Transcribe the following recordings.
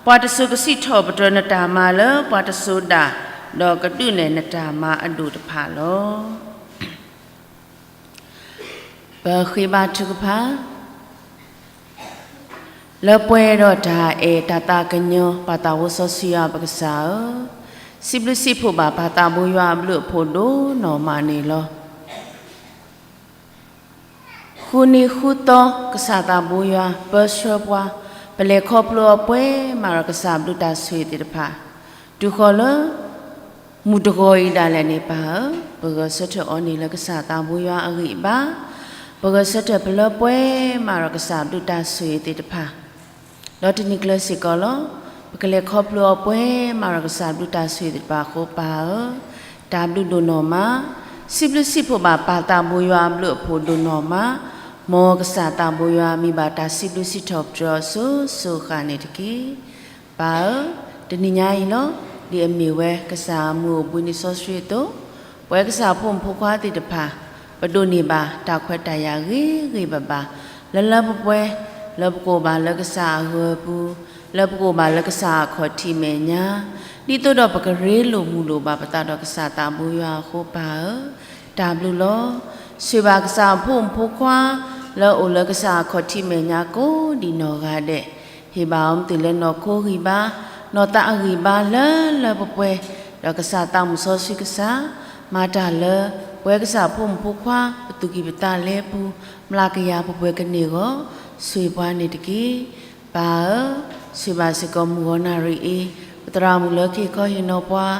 ပှၤတစိၤကစံၣ်ထီၣ်ပတြၢၤနတၢ်မၤလၢပှၤတစိၤဒၣ်, ဒီးကဒုးနဲၣ်နတၢ်မၤအဒိၣ်တဖၣ်လီၤ. ပဃ့ဘါထုကဖၣ်, လၢပှဲၤဒီးတၢ်အဲၣ်တၢ်သးကညီၤ ပၢ်သးဘိစီဆှံယွၤပကစၢ်ဧၢ, စံးဘျုးစံးဖှိၣ်ဘၣ်ပၢ်သးဘိယွၤအဘျုးအဖှိၣ်ဒိၣ်နီၢ်မးန့ၣ်လီၤ. ဃုနံၤဃုသီ ကစၢ်သးဘိယွၤ ပၢဆှၢပှၤ, ပလဲၤခီဖျိအီၤပှဲၤမးဒီးကစၢ်ဘျုးတၢ်ဆိၣ်ဂ့ၤသ့ၣ်တဖၣ်, တုၤဃီၤလၢ မုၢ်တဂီၤအံၤဒၣ်လဲာ်န့ၣ် ပၢ်ဧၢ, ပဂဲၤဆၢထၢၣ်အီၤန့ၣ်လၢကစၢ်သးဘိယွၤအဂံၢ်အဘါ, ပဂဲၤဆၢထၢၣ်ပလၢပှဲၤမးဒီးကစၢ်ဘျုးတၢ်ဆိၣ်ဂ့ၤသ့ၣ်တဖၣ်, ဒီးတနံၤကျၢၤစ့ၢ်ကီးလီၤ. ပကလဲၤခီဖျိအီၤပှဲၤမးဒီးကစၢ်ဘျုးတၢ်ဆိၣ်ဂ့ၤသ့ၣ်တဖၣ်အဃိ ပၢ်ဧၢ, တၢ်ဘျုးဒိၣ်နီၢ်မး, စံးဘျုးစံးဖှိၣ်ဘၣ်ပၢ်သးဘိယွၤအဘျုးအဖှိၣ်ဒိၣ်နီၢ်မး, မ်ကစၢ်သးဘိယွၤမံၤဘၣ်တၢ်စံးဘျုးစံးထီၣ်ပတြၢၤအီၤစိၤစိၤအဃၣ်န့ၣ်တက့ၢ်. ပၢ်ဧၢ, တနံၤညါအံၤလီၤ, ဒ်အမ့ၢ်ဝဲကစၢ်အမုၢ်အိၣ်ဘှံးနံၤစီဆှံအသိး, ပဝဲကစၢ်ဖိမုၣ်ဖိခွါသ့ၣ်တဖၣ်, ပဒိးန့ၢ်ဘၣ်တၢ်ခွဲးတၢ်ယာ်ဂ့ၤဂ့ၤဘၣ်ဘၣ်, လၢလၢပှဲၤပှဲၤ, လၢပကအိၣ်ဘၣ်လၢကစၢ်အဂၢၤပူၤ, လၢပကအိၣ်ဘၣ်လၢကစၢ်အခီၣ်ထံးမဲာ်ညါ, ဒ်သိးဒီးပကရ့လိာ်မုာ်လိာ်ဘၣ်ပသးဒီးကစၢ်သးဘိယွၤအဃိ ပၢ်ဧၢ, တၢ်ဘျုးလီၤ. ဆိၣ်ဂ့ၤဘၣ်ကစၢ်အဖိမုၣ်ဖိခွါ လၢအအိၣ်လၢကစၢ်အခီၣ်ထံးမဲာ်ညါကိးဒံးနီၢ်ဂၤဒဲး, ဟ့ၣ်ဘၣ်အီၤမ့ၢ်တုၤလၢနီၢ်ခိဂံၢ်ဘါ, နီၢ်သးအဂံၢ်ဘါလၢလၢပှဲၤပှဲၤ, ဒီးကစၢ်သးမုၣ်စီဆှံကစၢ်, မၤတၢ်လၢ ပဝဲကစၢ်ဖိမုၣ်ဖိခွါ ပသူၣ်ကံၢ်ပသးလဲပူၤ, မျးကယၤပှဲၤပှဲၤကန့ၢ်အဂီၢ်, ဆိၣ်ဂ့ၤပှၤန့ၣ်တက့ၢ်. ပၢ်ဧၢ, ဆိၣ်ဂ့ၤဘၣ်စ့ၢ်ကီးမုၢ်ဂီၤနၣ်ရံၣ်အံၤ, ပသရၣ်မုၣ်လၢကဟ့ၣ်ခီဟ့ၣ်နီၤပှၤ,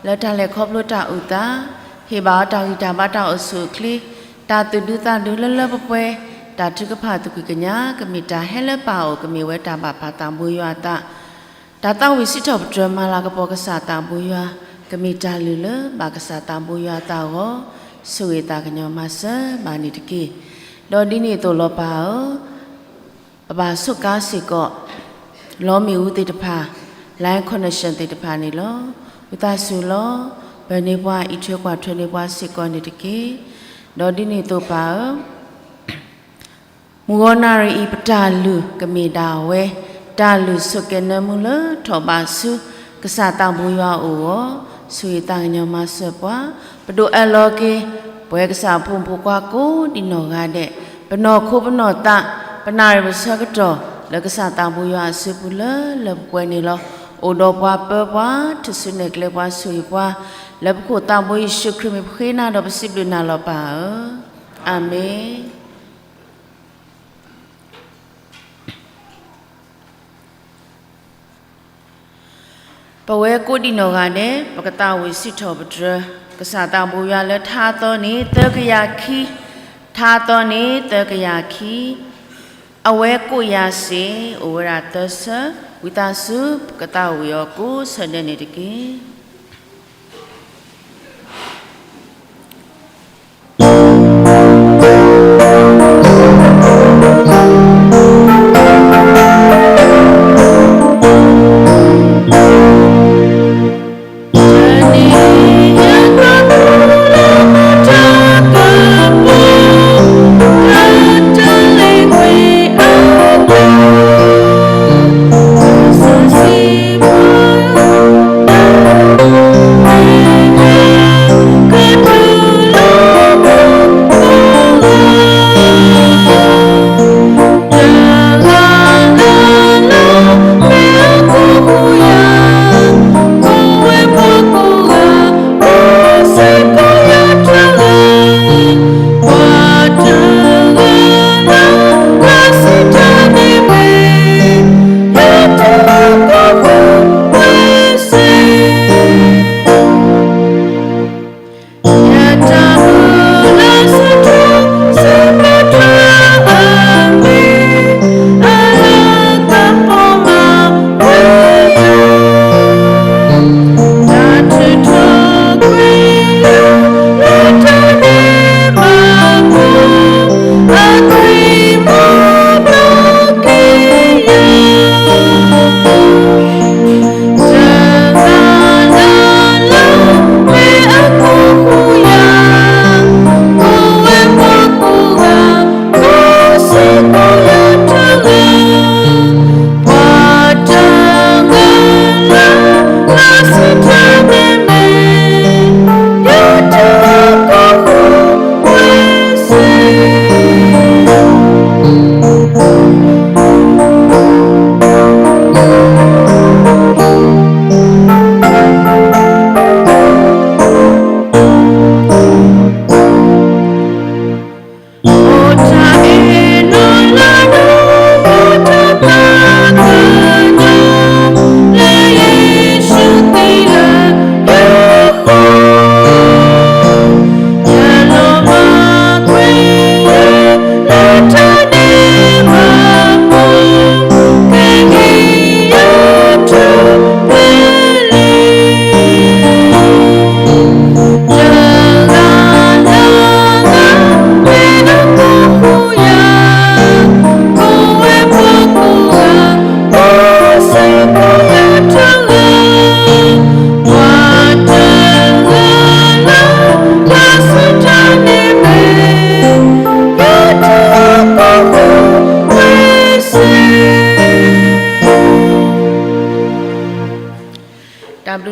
လၢတၢ်လဲၤခီဖျိတၢ်အုၣ်သး, ဟ့ၣ်ဘၣ်အီၤတၢ်ဂံၢ်တၢ်ဘါတၢ်အိၣ်ဆူၣ်အိၣ်ချ့, တၢ်သူၣ်ဒူသးဒူလၢလၢပှဲၤပှဲၤ, တၢ်ထုကဖၣ်သူၣ်ကံၢ်ကညါ ကမ့ၢ်တၢ်ဟဲလၢပၢ်အအိၣ် ကမ့ၢ်ဝဲတၢ်ဘၣ်ပၢ်သးဘိယွၤအသး, တၢ်သးဝံၣ်စံးထီၣ်ပတြၢၤမၤလၤကပီၤကစၢ်သးဘိယွၤ, ကမ့ၢ်တၢ်လုၢ်လၢဘၣ်ကစၢ်သးဘိယွၤအသးအဂီၢ်, ဆိၣ်ဂ့ၤသးကညီၤမၤစၢၤဘၣ်န့ၣ်တက့ၢ်. ဒီးဒ်န့ၣ်အသိးလီၤပၢ်ဧၢ, ပဘၣ်ဆိးကါစ့ၢ်ကီး လီမ့ၣ်အူသ့ၣ်တဖၣ်, line connection သ့ၣ်တဖၣ်န့ၣ်လီၤ. ဝံသးစူၤလီၤ, ပၢၢ်န့ၢ်ပှၤ အံးထွဲကွၢ်ထွဲန့ၢ်ပှၤစ့ၢ်ကီးန့ၣ်တက့ၢ်. ဒီးဒ်န့ၣ်အသိးပၢ်ဧၢ, မုၢ်ဂီၤနၣ်ရံၣ်အံၤ ပတၢ်လုၢ်ကမ့ၢ်ဒၣ်ဝဲ တၢ်လုၢ်ဆိးကဲနၢမူလၢထီၣ်ဘးဆူ ကစၢ်သးဘိယွၤအအိၣ်အဂီၢ်, ဆိၣ်ဂ့ၤသးကညီၤမၤစၢၤပှၤ, ပဒိးအၢၣ်လီၤက့ၤ ပဝဲကစၢ်ဖိမုၣ်ဖိခွါကိးဒံးနီၢ်ဂၤဒဲး, ပနီၢ်ခိပနီၢ်သး, ပနၣ်ရံၣ်ပဆၢကတီၢ် လၢကစၢ်သးဘိယွၤအစုပူၤလၢလၢပှဲၤပှဲၤန့ၣ်လီၤ. အိၣ်ဒီးပှၤပၢပှၤ ထုးစုနဲၣ်ကျဲပှၤဆိၣ်ဂ့ၤပှၤ, လၢပခိၣ်သးဘိယ့ၣ်ၡူးခရံာ်မံၤပဃ့နၤဒီးပစံးဘျုးနၤလီၤပၢ်ဧၢ, အၤမ့ၣ်. ပဝဲကိးဒံးနီၢ်ဂၤဒဲး ပကသးဝံၣ်စံးထီၣ်ပတြၢၤ ကစၢ်သးဘိယွၤလၢထါသီန့ၣ် သၢကယၤခံ, ထါသီန့ၣ် သၢကယၤခံ, အဝဲကိးယၤစ့ၢ် အိၣ်ဝဲဒၣ်သၢဆၢ, ဝံသးစူၤ ပကသးဝံၣ်အီၤကိးဆၢဒဲးန့ၣ်တက့ၢ်.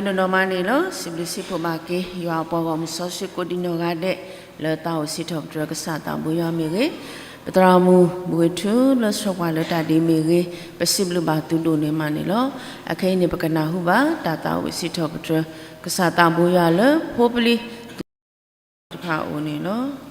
နီၢ်နီၢ်မးန့ၣ်လီၤ. စံးဘျုးစံးဖှိၣ်ဘၣ်က့ၤ ယွၤအပှၤဂီၢ်မုၢ်စီဆှံကိးဒံနီၢ်ဂၤဒဲး လၢသးအိၣ်စံးထီၣ်ပတြၢၤကစၢ်သးဘိယွၤမ့ၢ်ဂ့ၤ, ပသရၣ်မုၣ်မုၢ်ဂ့ၤထူလၢဆှၢပှၤလၢတၢ်ဒ်မ့ၢ်ဂ့ၤ, ပစံးဘျုးဘၣ်သုဒိၣ်န့ၢ်မးန့ၣ်လီၤ. အခဲအံၤန့ၣ် ပကနၢ်ဟူဘၣ်တၢ်သးအိၣ်စံးထီၣ်ပတြၢၤ ကစၢ်သးဘိယွၤလၢဖိပလံၤ တဖၣ်အအိၣ်န့ၣ်လီၤ.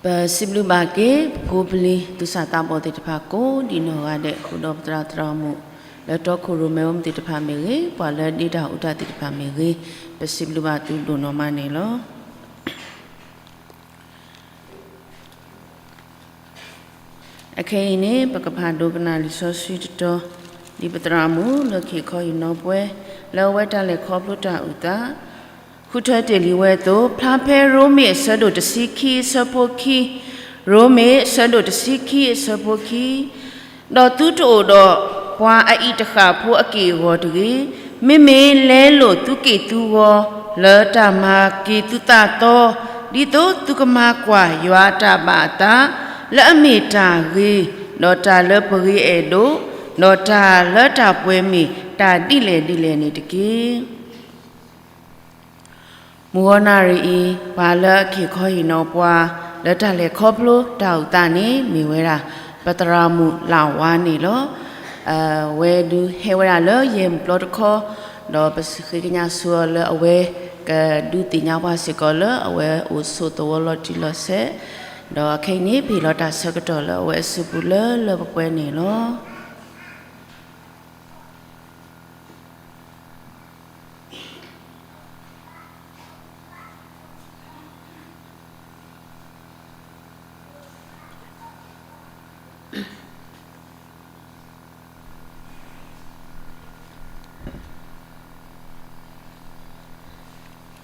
ပစံးဘျုးဘၣ်က့ၤ ပဖိပလံၤသူၣ်စၢ်သးဘီၣ်သ့ၣ်တဖၣ်ကိးဒံးနီၢ်ဂၤဒဲး ဃုာ်ဒီးပသရၣ်သရၣ်မုၣ် လၢတီခိၣ်ရိၣ်မဲအိၣ်မူသ့ၣ်တဖၣ်မ့ၢ်ဂ့ၤ, ပှၤလၢဒ့တၢ်အူတၢ်သ့ၣ်တဖၣ်မ့ၢ်ဂ့ၤ, ပစံးဘျုးဘၣ်သုဒိၣ်နီၢ်မးန့ၣ်လီၤ. အခဲအံၤန့ၣ် ပကဖးဒိကနၣ်လံာ်စီဆှံတတီၤ ဒ်ပသရၣ်မုၣ်လၢခံခီဟံၣ်နီၤပှဲၤ လၢအဝဲတၢ်လဲၤခီဖျိတၢ်အုၣ်သး ဃုထၢတ့ၢ်လံဝဲအသိး, ဖျါဖဲရိမ့ၤအဆၢဒိၣ်တဆံခံ အဆၢဖိခံ, ရိမ့ၤအဆၢဒိၣ်တဆံခံ အဆၢဖိခံ, ဒီးသုတအိၣ်ဒီးပှၤအအံၤတဃၣ်ဖိအက့ၢ်အဂီၤတဂ့ၤ, မ့မ့ၢ်လဲလိာ်သုက့ၢ်သုဂီၤ လၢတၢ်မၤက့ၤသုသးသီ, ဒ်သိးသုကမၤကွၢ်ယွၤအတၢ်ဘၣ်အသး လၢအမ့ၢ်တၢ်ဂ့ၤ, ဒီးတၢ်လၢပဂ့ၤအဲၣ်ဒိး, ဒီးတၢ်လၢတၢ်ပှဲၤမ့ၢ်တၢ်ဒ်လဲၣ်ဒ်လဲၣ်န့ၣ်တက့ၢ်. မုၢ်ဂီၤနၣ်ရံၣ်အံၤ ပှၤလၢအက့ၢ်ခီဟံၣ်နီၤပှၤ လၢတၢ်လဲၤခီဖျိတၢ်အုၣ်သးန့ၣ် မ့ၢ်ဝဲဒၣ် ပသရၣ်မုၣ်လၢ်ဝါန့ၣ်လီၤ. အဝဲဒုးဟဲဝဲဒၣ်လၢယဲၢ်မုၢ်ပျီတခီ, ဒီးပဃ့ကညးဆူအီၤလၢအဝဲကဒုးသ့ၣ်ညါပှၤစ့ၢ်ကီးလၢအဝဲအိၣ်ဆိးသဝီလီၤတံၢ်လီၤဆဲး, ဒီးခဲအံၤန့ၣ် ပဟ့ၣ်လီၤတၢ်ဆၢကတီၢ်လၢအဝဲအစုပူၤလၢလၢပှဲၤပှဲၤန့ၣ်လီၤ.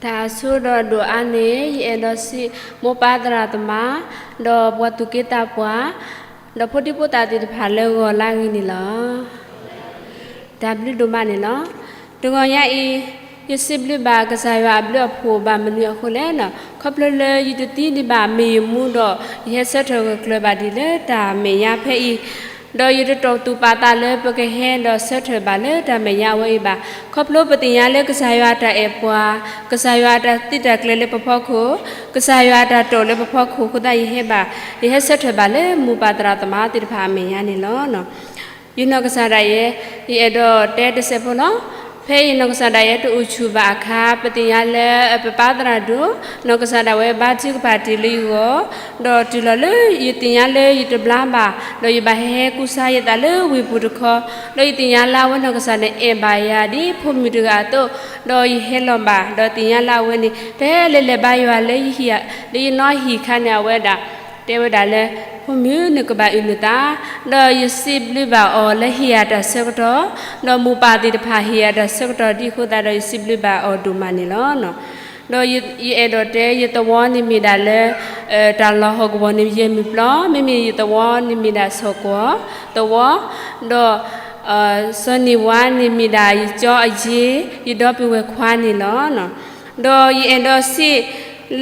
တၢ်ဆိဒီးဒိၣ်အါန့ၣ် ယအဲၣ်ဒိးစံး မိၢ်ပၢ်သရၣ်သမါ, ဒီးပှၤသူၣ်က့သးပှၢ်, ဒီးဖိဒံဖိသၣ်သ့ၣ်တဖၣ်လၢဂီၤလၢအဂ့ၤန့ၣ်လီၤ. တၢ်ဘျုးဒိၣ်မးန့ၣ်လီၤ. တဂီၤညါအံၤ ယစံးဘျုးဘၣ်ကစၢ်ယွၤအဘျုးအဖှိၣ်ဘၣ်မနုၤအဃိလဲၣ်, ခီဖျိလၢယတသံဒံးဘၣ်မ့ၢ်ယမူဒီး ယဟဲဆၢထၢၣ်ဂၢၢ်ကျၢၤဘၣ်ဒံးလၢတၢ်မဲာ်ညါဖဲအံၤ, ဒီးယတတီၢ်သူၣ်ပာ်သးလၢပကဟဲဒီးဆၢထၢၣ်ဘၣ်လၢတၢ်မဲာ်ညါအဝဲအံၤဘၣ်. ခီဖျိပသ့ၣ်ညါလၢကစၢ်ယွၤအတၢ်အဲၣ်ပှၤ, ကစၢ်ယွၤအတၢ်သုးတၢ်ကျဲၤလၢပဖီခိၣ်, ကစၢ်ယွၤအတၢ်တိာ်လၢပဖီခိၣ်အဃိသတး ယဟဲဘၣ်, ယဟဲဆၢထၢၣ်ဘၣ်လၢမိၢ်ပၢ်သရၣ်သမါသ့ၣ်တဖၣ်အမဲာ်ညါန့ၣ်လီၤ. ယနီၢ်ကစၢ်ဒၣ်ယဲ, ယအဲၣ်ဒိးတဲတစဲးဖိလီၤ. ဖဲယနီၢ်ကစၢ်ဒၣ်ယဲတအိၣ်ဆူၣ်ဘၣ်အခါ ပသ့ၣ်ညါလၢပပၢ်သရၣ်ဒိၣ် နီၢ်ကစၢ်ဒၣ်ဝဲဘါထုကဖၣ်တ့ၢ်လၢယဂီၢ်, ဒီးတုၤလီၤလၢယသ့ၣ်ညါလၢယတဘျါဘၣ်, ဒီးယဘၣ်ဟဲကူစါယသးလၢဝ့ၢ်ပူၤတခီ, ဒီးယသ့ၣ်ညါလၢအဝဲနီၢ်ကစၢ်န့ၣ်အဲၣ်ဘၣ်ယၤဒ်ဖိမုၣ်တဂၤအသိး, ဒီးယဟဲလီၤဘၣ်, ဒီးသ့ၣ်ညါလၢအဝဲန့ၣ် ဖဲလဲၤလဲၤဘါယွၤလၢယဟံၣ်, လၢယနီၢ်ဟံၣ်အခါန့ၣ် အဝဲဒၣ် တဲဝဲဒၣ်လၢ ဖိမုၣ်နကဘၣ်အုၣ်နသး, ဒီးယစံးဘျုးဘၣ်အီၤလၢဟ့ၣ်ယၤတၢ်ဆၢကတီၢ်, ဒီးမိၢ်ပၢ်သ့ၣ်တဖၣ်ဟ့ၣ်ယၤတၢ်ဆၢကတီၢ်ဒ်အဃိသတးဒီး ယစံးဘျုးဘၣ်အီၤဒိၣ်မးန့ၣ်လီၤ. ဒီးယအဲၣ်ဒိးတဲယသဝီန့ၣ်မ့ၢ်ဒၣ်လၢ တၢ်လီၢ်ဟီၣ်ကဝီၤန့ၣ်ယဲၢ်မုၢ်ပျီ, မ့မ့ၢ်ယသဝီန့ၣ်မ့ၢ်ဒၣ်ဆီၣ်ကွီၢ်သဝီ, ဒီး စီၤနံၣ်ဝါန့ၣ်မ့ၢ်ဒၣ်ယကၠီအယ့, ယဒီပုၢ်ဝဲၢ်ခွါန့ၣ်လီၤ. ဒီးယအဲၣ်ဒိးစံး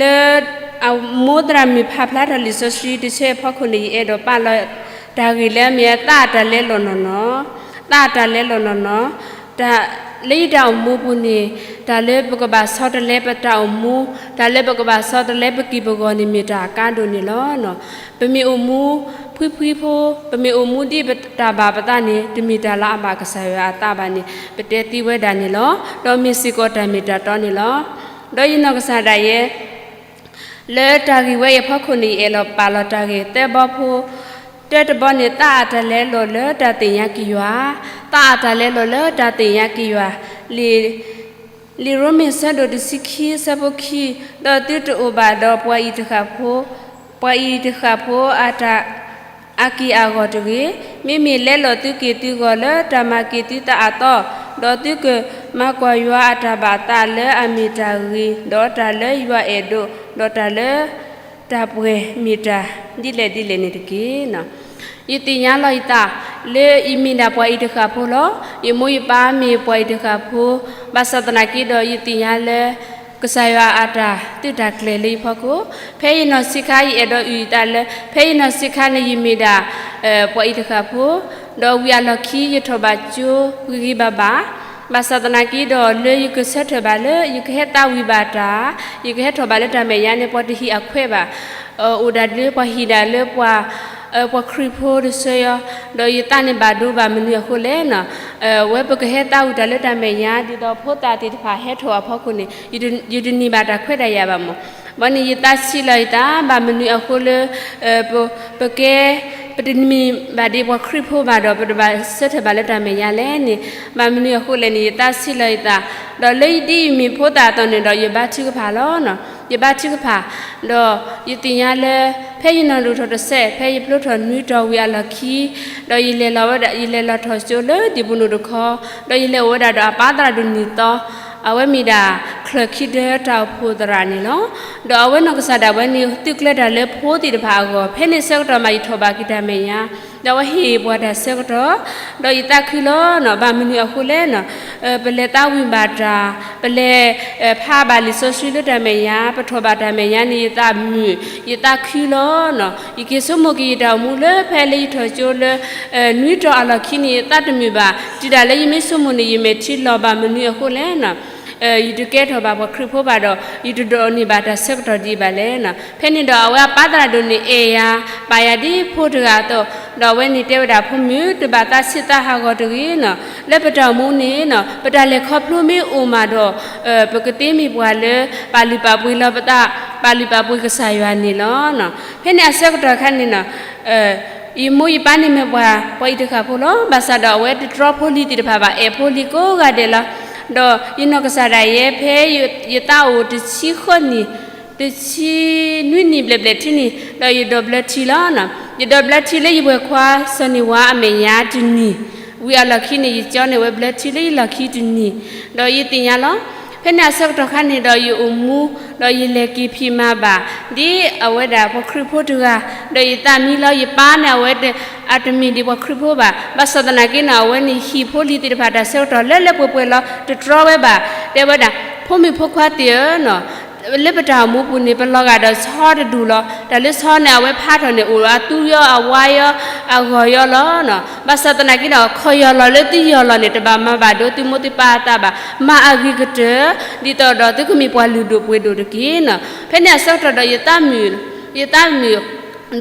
လၢ အမိၢ်သရၣ်မုၣ်ဖးဖျါထီၣ်လံာ်စီဆှံတဆၢအဖီခိၣ်န့ၣ် ယအဲၣ်ဒိးပာ်လီၤ တၢ်ဂ့ၢ်လၢအမ့ၢ်သးအတၢ်လဲလိာ်နီၢ်နီၢ်, သးအတၢ်လဲလိာ်နီၢ်နီၢ်, တၢ်လၢယတၢ်အိၣ်မူပူၤန့ၣ် တၢ်လၢပကဘၣ်ဆီတလဲပတၢ်အိၣ်မူ, တၢ်လၢပကဘၣ်ဆီတလဲပက့ၢ်ပဂီၤန့ၣ် မ့ၢ်တၢ်အကါဒိၣ်န့ၣ်လီၤ. ပမ့ၢ်အိၣ်မူဖှံဖှံဖိ, ပမ့ၢ်အိၣ်မူဒ်ပတၢ်ဘၣ်ပသးန့ၣ် တမ့ၢ်တၢ်လၢအဘၣ်ကစၢ်ယွၤအသးဘၣ်န့ၣ် ပတဲသ့ဝဲဒၣ်န့ၣ်လီၤ. ဒီးမ့ၢ်စ့ၢ်ကီးတၢ်မ့ၢ်တၢ်တီန့ၣ်လီၤ. ဒီးယနီၢ်ကစၢ်ဒၣ်ယဲ လၢတၢ်ဂ့ၢ်ဝဲအံၤအဖီခိၣ်န့ၣ် ယအဲၣ်ဒိးပာ်လီၤတၢ်ဂ့ၢ်သၢဘီဖိ, တၢတဘီန့ၣ် သးအတၢ်လဲလိာ်လၢတၢ်သ့ၣ်ညါက့ၤယွၤ, သးအတၢ်လဲလိာ်လၢတၢ်သ့ၣ်ညါက့ၤယွၤ, လံာ် လံာ်ရိမ့ၤဆၢဒိၣ်တဆံခံဆၢဖိခံ, ဒီးသုတအိၣ်ဘၣ်ဒီးပှၤအံၤတဃၣ်ဖိ, ပှၤအံၤတဃၣ်ဖိအတၢ် အက့ၢ်အဂီၤတဂ့ၤ, မ့မ့ၢ်လဲလိာ်သုက့ၢ်သုဂီၤလၢတၢ်မၤက့ၤသုသးအသီ, ဒီးသုကမၤကွၢ်ယွၤအတၢ်ဘၣ်သးလၢအမ့ၢ်တၢ်ဂ့ၤ, ဒီးတၢ်လၢယွၤအဲၣ်ဒိး, ဒီးတၢ်လၢ တၢ်ပှဲၤမ့ၢ်တၢ်ဒ်လဲၣ်ဒ်လဲၣ်န့ၣ်တက့ၢ်. ယသ့ၣ်ညါလီၤယသး လၢယမ့ၢ်ဒၣ်ပှၤအံၤတဃၣ်ဖိလီၤ. ယမိၢ်ယပၢ်မ့ၢ်ပှၤအံၤတဃၣ်ဖိ, ဘၣ်ဆၣ်သနာ်က့ဒီး ယသ့ၣ်ညါလၢ ကစၢ်ယွၤအတၢ်သုးတၢ်ကျဲၤလၢယဖီခိၣ်, ဖဲယနီၢ်ဆံးခါ ယအဲၣ်ဒိးအုၣ်ယသးလၢ ဖဲယနီၢ်ဆံးခါန့ၣ် ယမ့ၢ်ဒၣ် ပှၤအံၤတဃၣ်ဖိ, ဒီးဝံၤအလီၢ်ခံ ယထီၣ်ဘၣ်ကၠိဂ့ၤဂ့ၤဘၣ်ဘၣ်, ဘၣ်ဆၣ်သနာ်က့ဒီး လၢယကဆၢထၢၣ်ဘၣ်လၢ ယကဟဲသးဝံၣ်ဘၣ်တၢ်, ယကဟဲထီၣ်ဘၣ်လၢတၢ်မဲာ်ညါန့ၣ် ပှၤတဟံးအခွဲးဘၣ်, အိၣ်ဒၣ်လၢပှၤဟံးဒၣ်လၢပှၤ ပှၤခရံာ်ဖိတဆၢယီၤ, ဒီးယသးန့ၣ်ဘၣ်ဒိဘၣ်မနုၤအဃိလဲၣ်န့ၣ်, ဝဲပကဟဲသးဝံၣ်တၢ်လၢတၢ်မဲာ်ညါ ဒ်သိးဖိသၣ်သ့ၣ်တဖၣ်ဟဲထီၣ်အဖီခိၣ်န့ၣ် ယတန့ၢ်ဘၣ်တၢ်ခွဲးတၢ်ယာ်ဘၣ်မး. ဘၣ်န့ၣ်ယသးဆံးလီၤယသး ဘၣ်မနုၤအဃိလၢ ပကဲ ပတမ့ၢ်ဘၣ်ဒ်ပှၤခရံာ်ဖိဘၣ်ဒီး ပတဘၣ်ဆၢထၢၣ်ဘၣ်လၢတၢ်မဲာ်ညါလဲၣ်န့ၣ်, ဘၣ်မနုၤအဃိလဲၣ်န့ၣ် ယသးဆံးလီၤယသး, ဒီးလၢဒ်ယမ့ၢ်ဖိသၣ်အသိးန့ၣ်ဒီး ယဘါထုကဖၣ်လီၤ. ယဘါထုကဖၣ်, ဒီးယသ့ၣ်ညါလၢ ဖဲယနီၢ်ဒိၣ်ထီၣ်တစဲး ဖဲယဖျိထီၣ်နွံတီၤဝံၤအလီၢ်ခံ, ဒီးယလဲၤလီၤဝဲဒၣ် ယလဲၤလီၤထီၣ်ကၠိလၢဒံၣ်ပူၤနိၣ်တခီ, ဒီးယလဲၤအိၣ်ဝဲဒၣ်ဒီးအပၢ်သရၣ်ဒိၣ်နံၣ်သီ, အဝဲမ့ၢ်ဒၣ် ချၢၣ်ခံဒၢတၢ်အိၣ်ဖှိၣ်သရၣ်န့ၣ်လီၤ. ဒီးအဝဲနီၢ်ကစၢ်ဒၣ်ဝဲန့ၣ် သုးကျဲၤတၢ်လၢဖိသ့ၣ်တဖၣ်အဂီၢ်, ဖဲန့ၣ်ဆၢကတီၢ်မး ယထီၣ်ဘၣ်က့ၤတၢ်မဲာ်ညါ, ဒီးအဝဲဟ့ၣ်ပှၤတၢ်ဆၢကတီၢ်, ဒီးယသးခုလီၤနီၤ, ဘၣ်မနုၤအဃိလဲၣ်နီၤ, ပလဲၤသးဝံၣ်ဘၣ်တၢ်, ပလဲၤ ဖးဘၣ်လံာ်စီဆှံလၢတၢ်မဲာ်ညါ, ပထီၣ်ဘၣ်တၢ်မဲာ်ညါန့ၣ် ယသးမုာ်, ယသးခုလီၤနီၤ. ယက့ၤဆိကမိၣ်က့ၤယတၢ်အိၣ်မူလၢဖဲလၢယထီၣ်ကၠိလၢ နွံတီၤအလီၢ်ခံန့ၣ် ယသးတမုာ်ဘၣ်, တုၤဒၣ်လၢယမ့ၢ်ဆိကမိၣ်န့ၣ် ယမဲာ်ထံလီၤ, ဘၣ်မနုၤအဃိလဲၣ်နီၤ, ယတကဲထီၣ်ဘၣ်ပှၤခရံာ်ဖိဘၣ်ဒီး ယတဒိးန့ၢ်ဘၣ်တၢ်ဆၢကတီၢ်ဒံးဘၣ်လဲၣ်နီၤ. ဖဲန့ၣ်ဒီးအဝဲအပၢ်သရၣ်ဒိၣ်န့ၣ်အဲၣ်ယၤ, ပာ်ယၤဒ်ဖိတဂၤအသိး, ဒီးအဝဲန့ၣ်တဲဝဲဒၣ် ဖိမုၣ် တဘၣ်သးဆံးသးဟးဂီၤတဂ့ၤနီၤ, လၢပတၢ်အိၣ်မူန့ၣ်နီၤ ပတၢ်လဲၤခီဖျိမ့ၢ်အိၣ်မးဒီး ပကသ့မ့ၢ်ပှၤလၢ ပာ်လုၢ်ပာ်ပှ့ၤလီၤပသး, ပာ်လုၢ်ပာ်ပှ့ၤကစၢ်ယွၤန့ၣ်လီၤ. ဖဲန့ၣ်အဆၢကတီၢ်ခါန့ၣ်နီၤ ယမိၢ်ယပၢ်န့ၣ်မ့ၢ်ပှၤ ပှၤအံၤတဃၣ်ဖိလီၤ. ဘၣ်ဆၣ်ဒီးအဝဲတတြီဖိလံၤသ့ၣ်တဖၣ်ဘၣ်, အဲၣ်ဖိလံၤကိးဂၤဒဲးလီၤ. ဒီးယနီၢ်ကစၢ်ဒၣ်ယဲ ဖဲယသးအိၣ်တဆံဃိးနံၣ်, တဆံနွံနံၣ်ဘျဲၣ်ဘျဲၣ်ထံန့ၣ် ဒီးယဒိးဘျၢထံလီၤ. ယဒိးဘျၢထံလၢယဝဲၢ်ခွါစီၤန့ၢ်ဝါအမဲာ်ညါတနံၤ, ဝံၤအလီၢ်ခံန့ၣ် ယကၠီန့ၢ်ဝဲဘျၢထံလၢယလီၢ်ခံတနံၤ, ဒီးယသ့ၣ်ညါလီၤ. ဖဲန့ၣ်အဆၢကတီၢ်ခါန့ၣ်ဒီးယအိၣ်မူ, ဒီးယလဲၤက့ၤဖံးမၤဘၣ် ဒ်အဝဲဒၣ်ပှၤခရံာ်ဖိတဂၤ, ဒီးယသးမံလီၤယပၢ်န့ၣ်အဝဲ အတမ့ၢ်ဒ်ပှၤခရံာ်ဖိဘၣ်. ဘၣ်ဆၣ်သနာ်က့န့ၣ် အဝဲန့ၣ်ဟံၣ်ဖိလံၤသ့ၣ်တဖၣ်တၢ်ဆၢကတီၢ်လၢလၢပှဲၤပှဲၤလီၤ တတြီဝဲဘၣ်. တဲဝဲဒၣ် ဖိမုၣ်ဖိခွါသ့ၣ်ဧၢနီၤ, လၢပတၢ်အိၣ်မူပူၤန့ၣ် ပလီၤဂာ်ဒီးဆီတဒူၣ်လီၤ. တၢ်လၢဆီန့ၣ် အဝဲဖးထီၣ်န့ၣ် အိၣ်အသူယီၤအဝါယီၤအဂီၢ်ယီၤလီၤ. ဘၣ်ဆၣ်သနာ်က့ဒီး ခီၣ်ယီၢ်လီၤလၢသုယီၢ်လီၤန့ၣ် တဘၣ်မၤဘၣ်ဒိသုမိၢ်သုပၢ်အသးဘၣ်. မၤအဂ့ၤကတၢၢ် ဒ်သိးဒီးသုကမ့ၢ်ပှၤလုၢ်ဒိၣ်ပှ့ၤဒိၣ်တက့ၢ်နီၤ. ဖဲန့ၣ်အဆၢကတီၢ်ဒီးယသးမုာ်, ယသးမုာ်,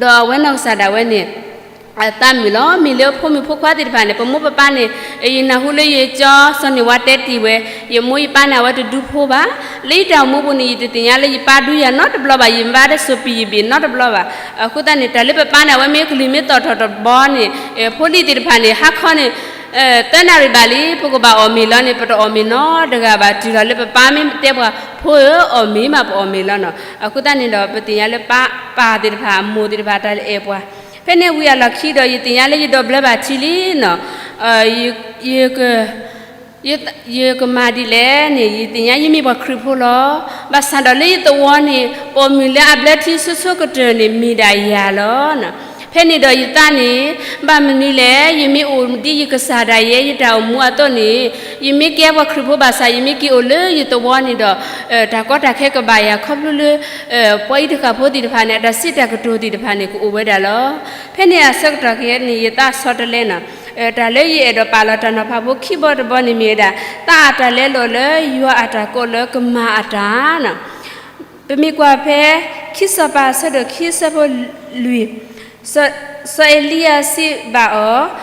ဒီးအဝဲနီၢ်ကစၢ်ဒၣ်ဝဲန့ၣ် အသးမုာ်လီၤ. မ့ၢ်လၢဖိမုၣ်ဖိခွါသ့ၣ်တဖၣ်န့ၣ် ပမိၢ်ပပၢ်န့ၣ် ယနၢ်ဟူလၢယကၠီစီၤန့ၢ်ဝါတဲတ့ၢ်ဝဲ, ယမိၢ်ယပၢ်န့ၣ် အဝဲတဒူဖိဘၣ်. လၢယတၢ်အိၣ်မူပူၤန့ၣ် ယတသ့ၣ်ညါလၢယပၢ်ဒူယၤနီတဘျီဘၣ်, ယမၤတၢ်စိၢ်ပံၤယဘ့ၣ်နီတဘျီဘၣ်. အဃိသတးန့ၣ် တၢ်လၢပပၢ်န့ၣ် အဝဲမ့ၢ်ကလုၢ်မ့ၢ်သီၣ်ထီၣ်တဘျီန့ၣ် ဖိလံၤသ့ၣ်တဖၣ်န့ၣ် ဟါခီန့ၣ် သၢနၣ်ရံၣ်ဘၣ်လံ ပကဘၣ်အီၣ်မ့ၤလီၤန့ၣ် ပတအီၣ်မ့ၤနီတဂၤဘၣ်. တုၤလီၤလၢပပၢ်မ့ၢ်တဲပှၤ ဖိဧၢ အီၣ်မ့ၤမး ပအီၣ်မ့ၤလီၤနီၤ. အဃိသတးန့ၣ်ဒီး ပသ့ၣ်ညါလၢပၢ်ပၢ်သ့ၣ်တဖၣ် အမိၢ်သ့ၣ်တဖၣ် တၢ်အဲၣ်ပှၤ. ဖဲန့ၣ်ဝံၤအလီၢ်ခံဒီး ယသ့ၣ်ညါလၢယဒိးဘျၢဘၣ်ထံလံနီၤ ယကမၤဒ်လဲၣ်န့ၣ် ယသ့ၣ်ညါယမ့ၢ်ပှၤခရံာ်ဖိလီၤ. ဘၣ်ဆၣ်ဒီးလၢယသဝီန့ၣ် ပိာ်မုၣ်လၢအဘျၢထံဆိဆိကတၢၢ်န့ၣ် မ့ၢ်ဒၣ်ယၤလီၤ. ဖဲန့ၣ်ဒီးယသးန့ၣ် ဘၣ်မနုၤလဲၣ်, ယမ့ၢ်အိၣ်ဒ်ယကစၢ်ဒၣ်ယဲ ယတၢ်အိၣ်မူအသိးန့ၣ် ယမ့ၢ်ကဲပှၤခရံာ်ဖိဘၣ်ဆၣ် ယမ့ၢ်က့ၤအိၣ်လၢယသဝီန့ၣ်ဒီး တၢ်ကီတၢ်ခဲကဘၣ်ယၤခီဖျိလၢ ပှၤအံၤတဃၣ်ဖိသ့ၣ်တဖၣ်န့ၣ် အတၢ်စံးတၢ်ကတိၤသ့ၣ်တဖၣ်န့ၣ် ကအိၣ်ဝဲဒၣ်လီၤ. ဖဲန့ၣ်အဆၢကတီၢ်ခဲအံၤန့ၣ် ယသးဆီတလဲနီၤ. တၢ်လၢယအဲၣ်ဒိးပာ်လီၤတၢ်နီၤဖးဖိခံဘီတဘီန့ၣ်မ့ၢ်ဝဲဒၣ် သးအတၢ်လဲလိာ်လၢယွၤအတၢ်ကိးလၢကမၤအတၢ်နီၤ. ပမ့ၢ်ကွၢ်ဖဲ ခံစီၤပၤအဆၢဒိၣ်ခံအဆၢဖိလွံၢ်, စီၤအ့လံယၤစံးဘၣ်အီၤ,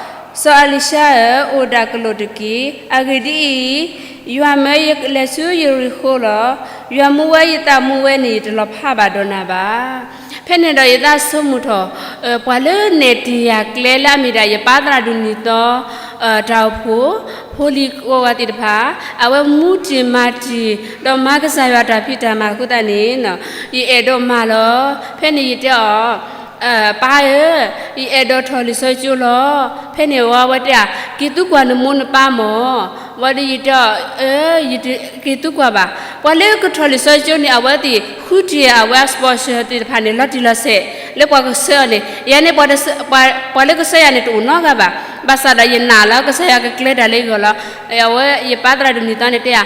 စီၤအလံၤၡါဧၢ, အိၣ်ဒၣ်ကလိာ်တက့ၢ်. အဂ့ၢ်ဒ်အံၤ, ယွၤမၢယလဲၤဆူယရံၤဃိၤလီၤ. ယွၤမူဝဲယသးမူဝဲန့ၣ် ယတလီၤဖးဘၣ်ဒီးနၤဘၣ်. ဖဲန့ၣ်ဒီးယသးဆိကမိၣ်ထီၣ် ပှၤလၢနဲၣ်တ့ၢ်ယၤကျဲလၢအမ့ၢ်ဒၣ်ယပၢ်သရၣ်ဒိၣ်နံၣ်သီ တၢ်အိၣ်ဖှိၣ် ဖိလံၤကိးဂၤသ့ၣ်တဖၣ် အဝဲမူတ့ၢ်မၤတ့ၢ် ဒီးမၤကစၢ်ယွၤတၢ်ဖံးတၢ်မၤအဃိသတးန့ၣ် ယအဲၣ်ဒိးမၤလီၤ. ဖဲန့ၣ်ယတဲအီၤ, ပၢ်ဧၢ, ယအဲၣ်ဒိးထီၣ်လံာ်စီဆှံကၠိလီၤ. ဖဲန့ၣ်ဝဲတဲအီၤ, က့ၤသံကွၢ်နမိၢ်နပၢ်မၢ်. ဝံၤဒီးယတဲအီၤ, က့ၤသံကွၢ်ဘၣ်. ပှၤလၢကထီၣ်လံာ်စီဆှံကၠိန့ၣ် အဝဲသ့ၣ်ဃုထံၣ်အဝဲအ sponsor သ့ၣ်တဖၣ်န့ၣ် လီၤတံၢ်လီၤဆဲး လၢပှၤကဆှၢအီၤန့ၣ် ယၤန့ၣ် ပှၤလၢကဆှၢယၤန့ၣ် တအိၣ်နီတဂၤဘၣ်. ဘၣ်ဆၣ်ဒီးယနာ်လၢကစၢ်ယွၤကကျဲၤတၢ်လၢယဂီၢ်လီၤ. အဝဲယပၢ်သရၣ်ဒိၣ်နံၣ်သီန့ၣ်တဲယၤ,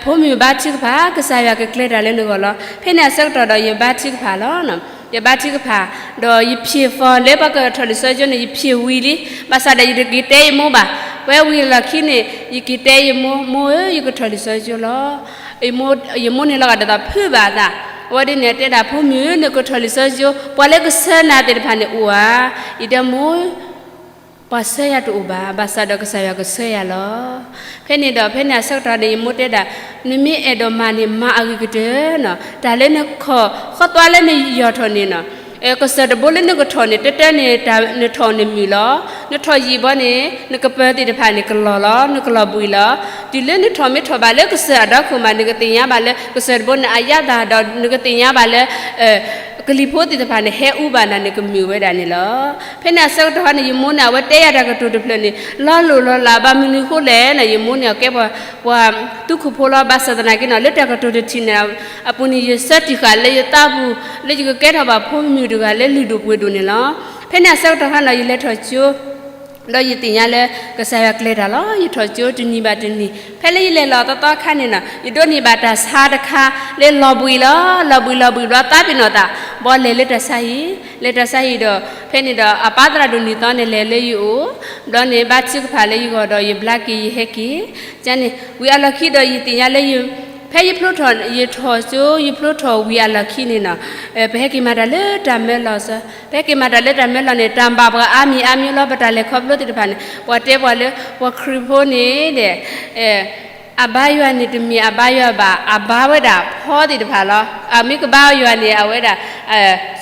ဖိမုၣ်ဘါထုကဖၣ် ကစၢ်ယွၤကကျဲၤတၢ်လၢနဂီၢ်လီၤ. ဖဲန့ၣ်အဆၢကတီၢ်ဒီးယဘါထုကဖၣ်လီၤ. ယဘါထုကဖၣ်, ဒီးယဖံး form လၢပှၤကထီၣ်လံာ်စီဆှံကၠိန့ၣ် ယဖံးဝံၤလံ. ဘၣ်ဆၣ်ဒီးယတက့ၤတဲယမိၢ်ဘၣ်. ပှဲၤဝံၤအလီၢ်ခံန့ၣ် ယက့ၤတဲယမိၢ်, မိၢ်ဧၢ, ယကထီၣ်လံာ်စီဆှံကၠိလီၤ. ယမိၢ်န့ၣ်လီၤဂာ်ဒ်သိးဖုးဘၣ်အသး. အဝဲဒ်န့ၣ်တဲဒၣ် ဖိမုၣ် နကထီၣ်လံာ်စီဆှံကၠိ ပှၤလၢကဆှၢနၤသ့ၣ်တဖၣ်န့ၣ်အိၣ်ဧါ. ယတဲမိၢ် ပှၤဆှၢယၤတအိၣ်ဘၣ်, ဘၣ်ဆၣ်ဒီးကစၢ်ယွၤကဆှၢယၤလီၤ. ဖဲန့ၣ်ဒီး ဖဲန့ၣ်အဆၢကတီၢ်န့ၣ် ယမိၢ်တဲဒၣ်, နမ့ၢ်အဲၣ်ဒိးမၤန့ၣ် မၤအဂ့ၤကတၢၢ်နီၤ, တၢ်လၢနခီၣ်ဃီသွါလၢနယီၢ်ထီၣ်န့ၣ်နီၤ, ကစၢၢ်တဘိလၢနကထီၣ်န့ၣ် တၢတၢန့ၣ် နထီၣ်နမုာ်လီၤ, နထီၣ်ယံာ်ဘီန့ၣ် နကပၢၤသ့ၣ်တဖၣ်န့ၣ် ကလီၤလီၤ, နကလီၤဘှံးလီၤ. တုၤလၢနထီၣ်မ့ၢ်ထီၣ်ဘၣ်လၢကစၢၢ်အဒီခိၣ်မး နကသ့ၣ်ညါဘၣ်လၢ ကစၢၢ်တဘိန့ၣ် အယါသၢဒီး နကသ့ၣ်ညါဘၣ်လၢ ကလံၤဖိသ့ၣ်တဖၣ်န့ၣ် ဟဲအူဘၣ်နၤန့ၣ် ကမုာ်ဝဲဒၣ်န့ၣ်လီၤ. ဖဲန့ၣ်အဆၢကတီၢ်န့ၣ် ယမိၢ်န့ၣ် အဝဲတဲယၤတၢ်ကတိၤတဖျၢၣ်န့ၣ် လီၤလိၢ်လီၤလး ဘၣ်မနုၤအဃိလဲၣ်န့ၣ် ယမိၢ်န့ၣ် အကဲပှၤ ပှၤသူခိၣ်ဖိလီၤ. ဘၣ်ဆၣ်သနာ်က့နီၤ လၢတၢ်ကတိၤတထံၣ်န့ၣ်အပူၤန့ၣ် ယဆၢတံၢ်ဃာ်လၢယသးပူၤ လၢယကကဲထီၣ်ဘၣ်ဖိမုၣ်တဂၤလၢလုၢ်ဒိၣ်ပှ့ၤဒိၣ်န့ၣ်လီၤ. ဖဲန့ၣ်အဆၢကတီၢ်ခါန့ၣ် ယလဲၤထီၣ်ကၠိ ဒီးယသ့ၣ်ညါလၢ ကစၢ်ယွၤကျဲၤတၢ်လီၤ. ယထီၣ်ကၠိတနံၤဘၣ်တနံၤ ဖဲလၢယလဲၤလီၤသီသီခါန့ၣ်နီၤ ယဒိးန့ၢ်ဘၣ်တၢ်ဆါတခါ လၢလီၤဘှံးလီၤ လီၤဘှံးလီၤဘှံးဘျီ သးပ့ၤနီၣ်သး ဘီလဲၤလၢတၢ်ဆါဟံၣ် လဲၤတၢ်ဆါဟံၣ်ဒီး ဖဲန့ၣ်ဒီး အပၢ်သရၣ်ဒိၣ်နံၣ်သီန့ၣ် လဲၤလၢယအိၣ် ဘျီန့ၣ် ဘါထုကဖၣ်လၢယဂီၢ်ဒီး ယဘျါက့ၤယဟဲက့ၤ ကန့ၣ် ဝံၤအလီၢ်ခံဒီး ယသ့ၣ်ညါလၢ ဖဲယဖျိထီၣ် ယထီၣ်ကၠိ ယဖျိထီၣ်ဝံၤအလီၢ်ခံန့ၣ်နီၤ ပဟဲက့ၤမၤတၢ်လၢတၢ်မၢလီၢ်စၢၤ ပဟဲက့ၤမၤတၢ်လၢတၢ်မၢလီၢ်န့ၣ် တၢ်ဘၣ်ပှၤအါမံၤအါမံၤလီၤ. ပတၢ်လဲၤခီဖျိသ့ၣ်တဖၣ်န့ၣ် ပှၤတဲပှၤလၢ ပှၤခရံာ်ဖိန့ၣ်ဒီး အဘါယွၤန့ၣ် တမ့ၢ်အဘါယွၤဘၣ် အဘါဝဲဒၣ်ဖီသ့ၣ်တဖၣ်လီၤ. အမ့ၢ်ကဘါယွၤန့ၣ် အဝဲဒၣ်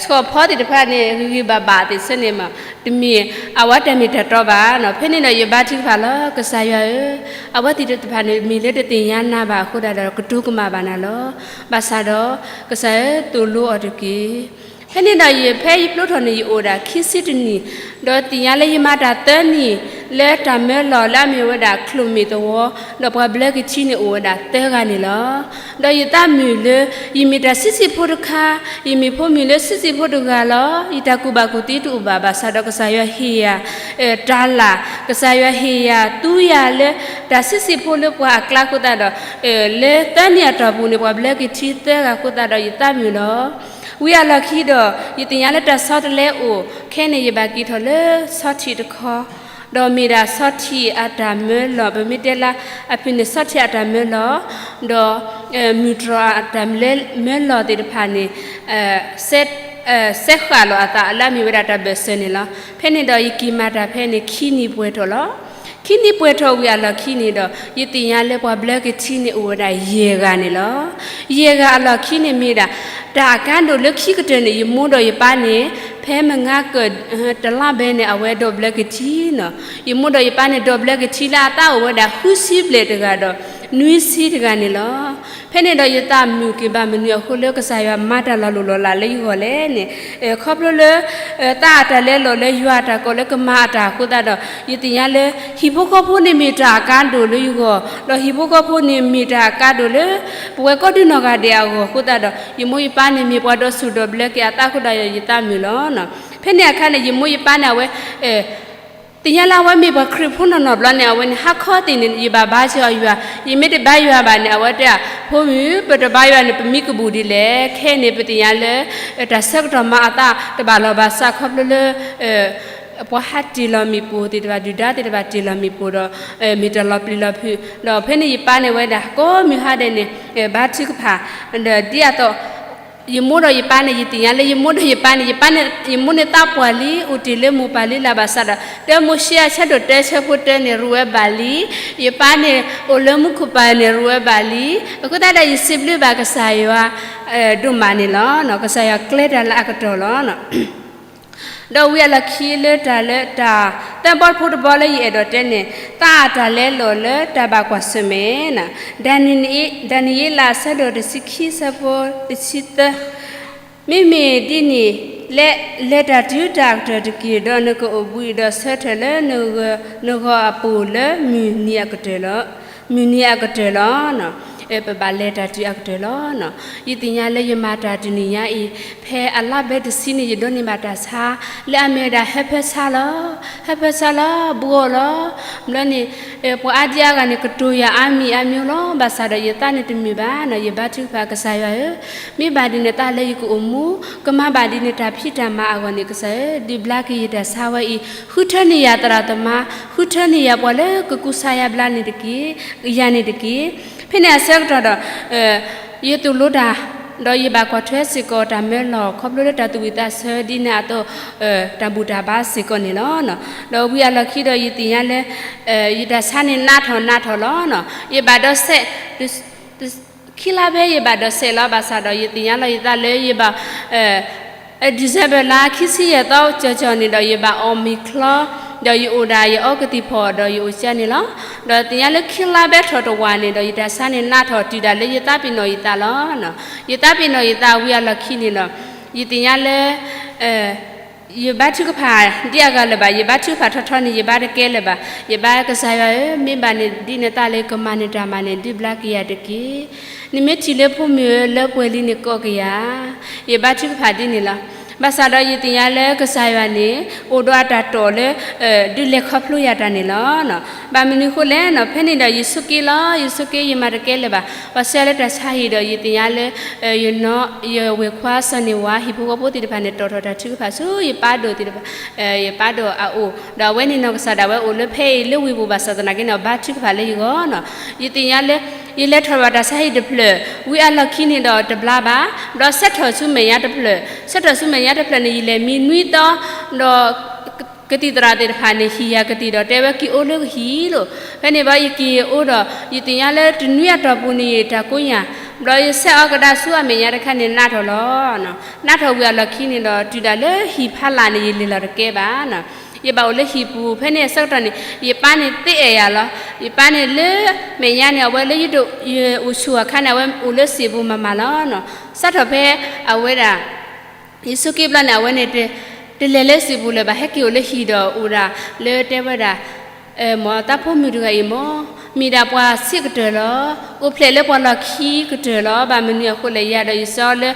ဆီၣ်ဖီသ့ၣ်တဖၣ်န့ၣ် ဂ့ၤဂ့ၤဘၣ်ဘၣ်သ့ၣ်ဆၢန့ၣ်မး တမ့ၢ် အဝဲတၢ်မ့ၢ်တၢ်တီဘၣ်နီၤ. ဖဲန့ၣ်ဒီးယဘါထုကဖၣ်လီၤ ကစၢ်ယွၤဧၢ, အဝဲသ့ၣ်တဖၣ်န့ၣ် မ့ၢ်လၢတသ့ၣ်ညါနၤဘၣ်အဃိသတးဒီး ကတိၤကမၣ်ဘၣ်နၤလီၤ. ဘၣ်ဆၣ်ဒီး ကစၢ်ဧၢ သိၣ်လိအီၤတက့ၢ်. ဖဲန့ၣ်ဒီးယ ဖဲယဖျိထီၣ်န့ၣ် ယအိၣ်ဒၣ်ခံဆံတနံၣ်, ဒီးသ့ၣ်ညါလၢယမၤတၢ်သၢနံၣ် လၢတၢ်မၢလီၢ်လၢအမ့ၢ်ဝဲဒၣ် ချိၣ်မ့ၣ်သဝီ ဒီးပှၤဘျၢက့ၤထံန့ၣ်အိၣ်ဝဲဒၣ်သၢဂၤန့ၣ်လီၤ. ဒီးယသးမုာ်လၢ ယမ့ၢ်တၢ်ဆံးဆံးဖိတခါ, ယမ့ၢ်ဖိမုၣ်လၢဆံးဆံးဖိတဂၤလီၤ. ယတၢ်ကူၣ်ဘၣ်ကူၣ်သ့တအိၣ်ဘၣ် ဘၣ်ဆၣ်ဒီးကစၢ်ယွၤဟ့ၣ်ယၤ တၢ်လၢ်, ကစၢ်ယွၤဟ့ၣ်ယၤသူယၤလၢ တၢ်ဆံးဆံးဖိလၢပှၤအကျါအဃိသတးဒီး လၢသၢနံၣ်အတီၢ်ပူၤန့ၣ် ပှၤဘျၢက့ၤထံသၢဂၤအဃိသတးဒီး ယသးမုာ်လီၤ. ဝံၤအလီၢ်ခံဒီး ယသ့ၣ်ညါလၢတၢ်ဆီတလဲအိၣ်, ခဲန့ၣ် ယဘၣ်က့ၤထီၣ်လၢဆီထံးတခီ, ဒီးမ့ၢ်ဒၣ်ဆီထံးအတၢ်မၢလီၢ်, ပမ့ၢ်တဲလၢအဖုၣ်န့ၣ် ဆီထံးအတၢ်မၢလီၢ်, ဒီး မုၢ်တြီၤအတၢ်မၢလီၢ်သ့ၣ်တဖၣ်န့ၣ် စဲဃာ်လီၤအသးလၢအမ့ၢ်ဝဲဒၣ်တၢ်ဘၢၣ်စၢၤန့ၣ်လီၤ. ဖဲန့ၣ်ဒီး ယက့ၤမၤတၢ်ဖဲန့ၣ် ခံနံၣ်ပှဲၤထီၣ်လီၤ. ခံနံၣ်ပှဲၤထီၣ်ဝံၤအလီၢ်ခံန့ၣ်ဒီး ယသ့ၣ်ညါလၢပှၤဘျၢက့ၤထံန့ၣ်အိၣ်ဝဲဒၣ်ယဲၢ်ဂၤန့ၣ်လီၤ. ယဲၢ်ဂၤအလီၢ်ခံန့ၣ်မ့ၢ်ဒၣ် တၢ်အကါဒိၣ်လၢခံကတၢၢ်န့ၣ် ယမိၢ်ဒီးယပၢ်န့ၣ် ဖဲမုၢ်နံၤက တလါဘဲန့ၣ် အဝဲဒိးဘျၢက့ၤထံနီၤ. ယမိၢ်ဒီးယပၢ်န့ၣ် ဒိးဘျၢက့ၤထံလၢအသးအိၣ်ဝဲဒၣ် ဃုဆံဘျဲၣ်တဂၤဒီး နွံဆံတဂၤန့ၣ်လီၤ. ဖဲန့ၣ်ဒီးယသးမုာ်က့ၤဘၣ်မနုၤအဃိလၢကစၢ်ယွၤမၤတၢ်လီၤလိၢ်လီၤလးလၢယဂီၢ်လဲၣ်န့ၣ်, ခီဖျိလၢ သးအတၢ်လဲလိာ်လၢယွၤအတၢ်ကိးလၢကမၤအတၢ်အဃိသတးဒီး ယသ့ၣ်ညါလၢ ဟံၣ်ဖိဃီဖိန့ၣ်မ့ၢ်တၢ်အကါဒိၣ်လၢယဂီၢ်, ဒီးဟံၣ်ဖိဃီဖိန့ၣ်မ့ၢ်တၢ်အကါဒိၣ်လၢ ပဝဲကိးဒုနီၢ်ဂၤဒဲးအဂီၢ်အဃိသတးဒီး ယမိၢ်ယပၢ်န့ၣ်မ့ၢ်ပှၤဒီးဆူၣ်ဒီးဘျၢက့ၤအသးအဃိဒီးယသးမုာ်လီၤ. ဖဲန့ၣ်အခါန့ၣ် ယမိၢ်ယပၢ်န့ၣ် အဝဲ သ့ၣ်ညါလၢအဝဲမ့ၢ်ပှၤခရံာ်ဖိနီၢ်နီၢ်ဘျီန့ၣ် အဝဲန့ၣ် ဟါခီသ့ၣ်န့ၣ် ယဘၣ်ဘါစၢၤအီၤယွၤ, ယမ့ၢ်တဘါယွၤဘၣ်န့ၣ် အဝဲတဲ ဖိမုၣ် ပတဘါယွၤန့ၣ် ပမံကဘူၣ်ဒ်လဲၣ်. ခဲအံၤန့ၣ် ပသ့ၣ်ညါလၢ တၢ်ဆၢကတီၢ်မၤအသးတဘၣ်လီၤဘၣ်ဆၣ်ခီဖျိလၢ ပှၤဟးတ့ၢ်လီၤမ့ၣ်ပိၢ်သ့ၣ်တဖၣ် ဒုၣ်ဒါသ့ၣ်တဖၣ်တ့ၢ်လီၤမ့ၣ်ပိၢ်ဒီး မ့ၢ်တၢ်လီၤပျံၤလီၤဖုး, ဒီးဖဲန့ၣ်ယပၢ်န့ၣ်ဝဲဒၣ် ကိးမုၢ်ဟါဒဲးန့ၣ် ဘါထုကဖၣ်, ဒီးဒ်အသိး ယမိၢ်ဒီးယပၢ်န့ၣ် ယသ့ၣ်ညါလၢယမိၢ်ဒီးယပၢ်န့ၣ် ယပၢ်န့ၣ် ယမိၢ်န့ၣ်သးပှၢ်လံ အိၣ်တ့ၢ်လၢမိၢ်ပၢ်လံလၢ်ဘၣ်ဆၣ်ဒီး တၢမိၤၡ့အဆၢဒိၣ်တၢဆၢဖိတၢန့ၣ် ရူးဝဲဘၣ်လံ, ယပၢ်န့ၣ် အိၣ်လၢမူခိၣ်ပၢ်န့ၣ် ရူးဝဲဘၣ်လံ, အဃိသတးဒီးယစံးဘျုးဘၣ်ကစၢ်ယွၤ ဒိၣ်မးန့ၣ်လီၤ. ကစၢ်ယွၤကျဲၤတၢ်လၢအကတီၢ်လီၤ. ဒီးဝံၤအလီၢ်ခံလၢတၢ်လၢတၢ် သၢဘီတဖိတဘီလၢယအဲၣ်ဒိးတဲန့ၣ် သးအတၢ်လဲလိာ်လၢတၢ်ဘၣ်ကွၢ်ဆၢၣ်မဲာ်, ဒၤနံးယ့လးအဆၢဒိၣ်တဆံခံဆၢဖိတဆံသၢ, မ့မ့ၢ်ဒ်န့ၣ် လဲၤတၢ်တုၤတၢ်အကတၢၢ်တက့ၢ်, ဒီးနကအိၣ်ဘှံးဒီးဆၢထၢၣ်လၢနဂီၤအပူၤလၢမုၢ်နံၤအကတၢၢ်လီၤ. မုၢ်နံၤအကတၢၢ်လီၤ. ပဘၣ်လဲၤတၢ်တုၤအကတၢၢ်လီၤ. ယသ့ၣ်ညါလၢယမၤတၢ်တနံၤညါအံၤ ဖဲအလါဘဲတဆံန့ၣ် ယဒိးန့ၢ်ဘၣ်တၢ်ဆါ လၢအမ့ၢ်ဝဲဒၣ် ဟၢဖၢဆါလီၤ. ဟၢဖၢဆါလီၤ ဘှီလီၤ. ဘျီန့ၣ် ပှၤအါဒံအါဂၤန့ၣ် ကတိၤယၤအါမံၤအါမံၤလီၤ. ဘၣ်ဆၣ်ဒီးယသးန့ၣ်တမုာ်ဘၣ်နီၤ, ယဘါထုကဖၣ်ကစၢ်ယွၤဧၢ, မ့ၢ်ဘၣ်ဒ်န့ၣ် သးလၢယကအိၣ်မူ ကမၤဘၣ်ဒ်န့ၣ် တၢ်ဖံးတၢ်မၤအဂီၢ်န့ၣ် ကစၢ်ဧၢ, ဒုးဘျါက့ၤယတၢ်ဆါဝဲအံၤ, ဃုထၢန့ၢ်ယၤသရၣ်သမါ, ဃုထၢန့ၢ်ယၤပှၤလၢကကူစါယၤဘျါန့ၣ်တက့ၢ်, ယၤန့ၣ်တက့ၢ်. ဖဲန့ၣ်အဆၢကတီၢ်ဒီး ယသိၣ်လိတၢ် ဒီးယဘၣ်ကွၢ်ထွဲစ့ၢ်ကီးတၢ်မၢလီၤ ခီဖျိလၢတၢ်သူၣ်ဝံၣ်သးဆၢဒ်န့ၣ်အသိး တၢ်ဘူၣ်တၢ်ဘါစ့ၢ်ကီးန့ၣ်လီၤ. ဒီးဝံၤအလီၢ်ခံဒီးယသ့ၣ်ညါလၢ ယတၢ်ဆါန့ၣ်နးထီၣ်နးထီၣ်လီၤ. ယဘၣ်ဒီးစဲး ခံလါဖဲယဘၣ်ဒီးစဲးလီၤ ဘၣ်ဆၣ်ဒီးယသ့ၣ်ညါလီၤယသးလၢယဘၣ် December လါခံဆံယဲၢ်သီကၠီၤကၠီၤန့ၣ်ဒီး ယဘၣ်အီၣ်မ့ၤချီ ဒီးယအိၣ်ဒၣ်ယအီကသံၣ်ဖီၣ်ဒီးယအိၣ်ကၠၢန့ၣ်လီၤ. ဒီးသ့ၣ်ညါလၢခံလါဖဲထီၣ်တဝာ်န့ၣ်ဒီး ယတၢ်ဆါန့ၣ်နးထီၣ်တုၤဒၣ်လၢယသးပ့ၤနီၣ်ယသးလီၤ. ယသးပ့ၤနီၣ်ယသးဝံၤအလီၢ်ခံန့ၣ်ဒီး ယသ့ၣ်ညါလၢ ယဘါထုကဖၣ်ဒ်အဂၤလၢၤဘၣ်, ယဘါထုကဖၣ်ထီထီန့ၣ် ယဘါတကဲလၢၤဘၣ်. ယဘါကစၢ်ယွၤဧၢ, မ့ၢ်ဘၣ်န့ၣ်ဒ်နသးလၢကမၤနတၢ်မၤန့ၣ် ဒုးဘျါက့ၤယၤတက့ၢ်. နမ့ၢ်ထံၣ်လၢဖိမုၣ်ဧၢ လၢပှဲၤလံန့ၣ်ကိးက့ၤယၤ. ယဘါထုကဖၣ်ဒ်န့ၣ်လီၤ. ဘၣ်ဆၣ်ဒီးယသ့ၣ်ညါလၢကစၢ်ယွၤန့ၣ် အိၣ်ဒီးအတၢ်တိာ်လၢ ဒုးလဲၤခီဖျိယၤတၢ်န့ၣ်လီၤ. ဘၣ်မနုၤအဃိလဲၣ်န့ၣ် ဖဲန့ၣ်ဒီးယဆိးက့လီၤ, ယဆိးက့ ယမၤတကဲလၢၤဘၣ်. ပှၤဆှၢလၢတၢ်ဆါဟံၣ်ဒီး ယသ့ၣ်ညါလၢ ယဝဲၢ်ခွါစီၤန့ၢ်ဝါ ဟံၣ်ဖိဃီဖိသ့ၣ်တဖၣ်န့ၣ် တီၣ်ထီၣ်တၢ်ထုကဖၣ်ဆူယပၢ်ဒိၣ်သ့ၣ်တဖၣ်, ယပၢ်ဒိၣ်အအိၣ်, ဒီးအဝဲန့ၣ်နီၢ်ကစၢ်ဒၣ်ဝဲအိၣ်လၢဖဲအံၤလၢဝ့ၢ်ပူၤဘၣ်ဆၣ်သနာ်က့န့ၣ် ဘါထုကဖၣ်လၢယဂီၢ်န့ၣ်. ယသ့ၣ်ညါလၢ ယလဲၤထီၣ်ဘၣ်တၢ်ဆါဟံၣ်တဖျၢၣ် ဝံၤအလီၢ်ခံန့ၣ်ဒီးတဘျါဘၣ်, ဒီးဆဲးထီၣ်ဆူမဲာ်ညါတဖျၢၣ်, ဆဲးထီၣ်ဆူမဲာ်ညါတဖျၢၣ်န့ၣ် ယလဲၤမံနွံသီ, ဒီး ကသံၣ်သရၣ်သ့ၣ်တဖၣ်န့ၣ် ဟံၣ်ယၤကသံၣ်ဒီးတဲဝဲက့ၤအိၣ်လၢကဟံၣ်လီၤ. ဖဲန့ၣ်ဘၣ်ယက့ၤအိၣ်ဒီး ယသ့ၣ်ညါလၢတနွံအတီၢ်ပူၤန့ၣ် ယတၢ်ကိးညါ, ဒီးယဆဲးအီၤကဒါဆူအမဲာ်ညါတခါန့ၣ် နးထီၣ်လီၤ. နးထီၣ်ဝံၤအလီၢ်ခံန့ၣ်ဒီး တုၤဒၣ်လၢဟံၣ်ဖးလၢ်န့ၣ် ယလဲၤလီၤတကဲဘၣ်. ယဘၣ်အိၣ်လၢဟံၣ်ပူၤ ဖဲန့ၣ်အဆၢကတီၢ်န့ၣ် ယပၢ်န့ၣ်သ့အဲၣ်ယၤလီၤ. ယပၢ်န့ၣ်လၢမဲာ်ညါန့ၣ် အဝဲလၢယအိၣ်ဆူၣ်အခါန့ၣ် အဝဲအိၣ်လၢစံာ်ပူၤမၤမၤလီၤ. စးထီၣ်ဖဲအဝဲဒၣ် ယဆိးက့ဘျီန့ၣ် အဝဲန့ၣ် တလဲၤလၢစံာ်ပူၤလၢၤဘၣ် ဟဲက့ၤအိၣ်လၢဟံၣ်ဒီးအိၣ်ဒၣ်လၢတဲဝဲဒၣ် မ်သးဖိမုၣ်တဂၤအံၤမ့ၢ် မ့ၢ်ဒၣ်ပှၤဆံးကတၢၢ်လီၤ. အိၣ်ဖျဲၣ်လၢပှၤလီၢ်ခံကတၢၢ်လီၤ. ဘၣ်မနုၤအဃိလဲၣ် ယၤဒီးယစီလၢ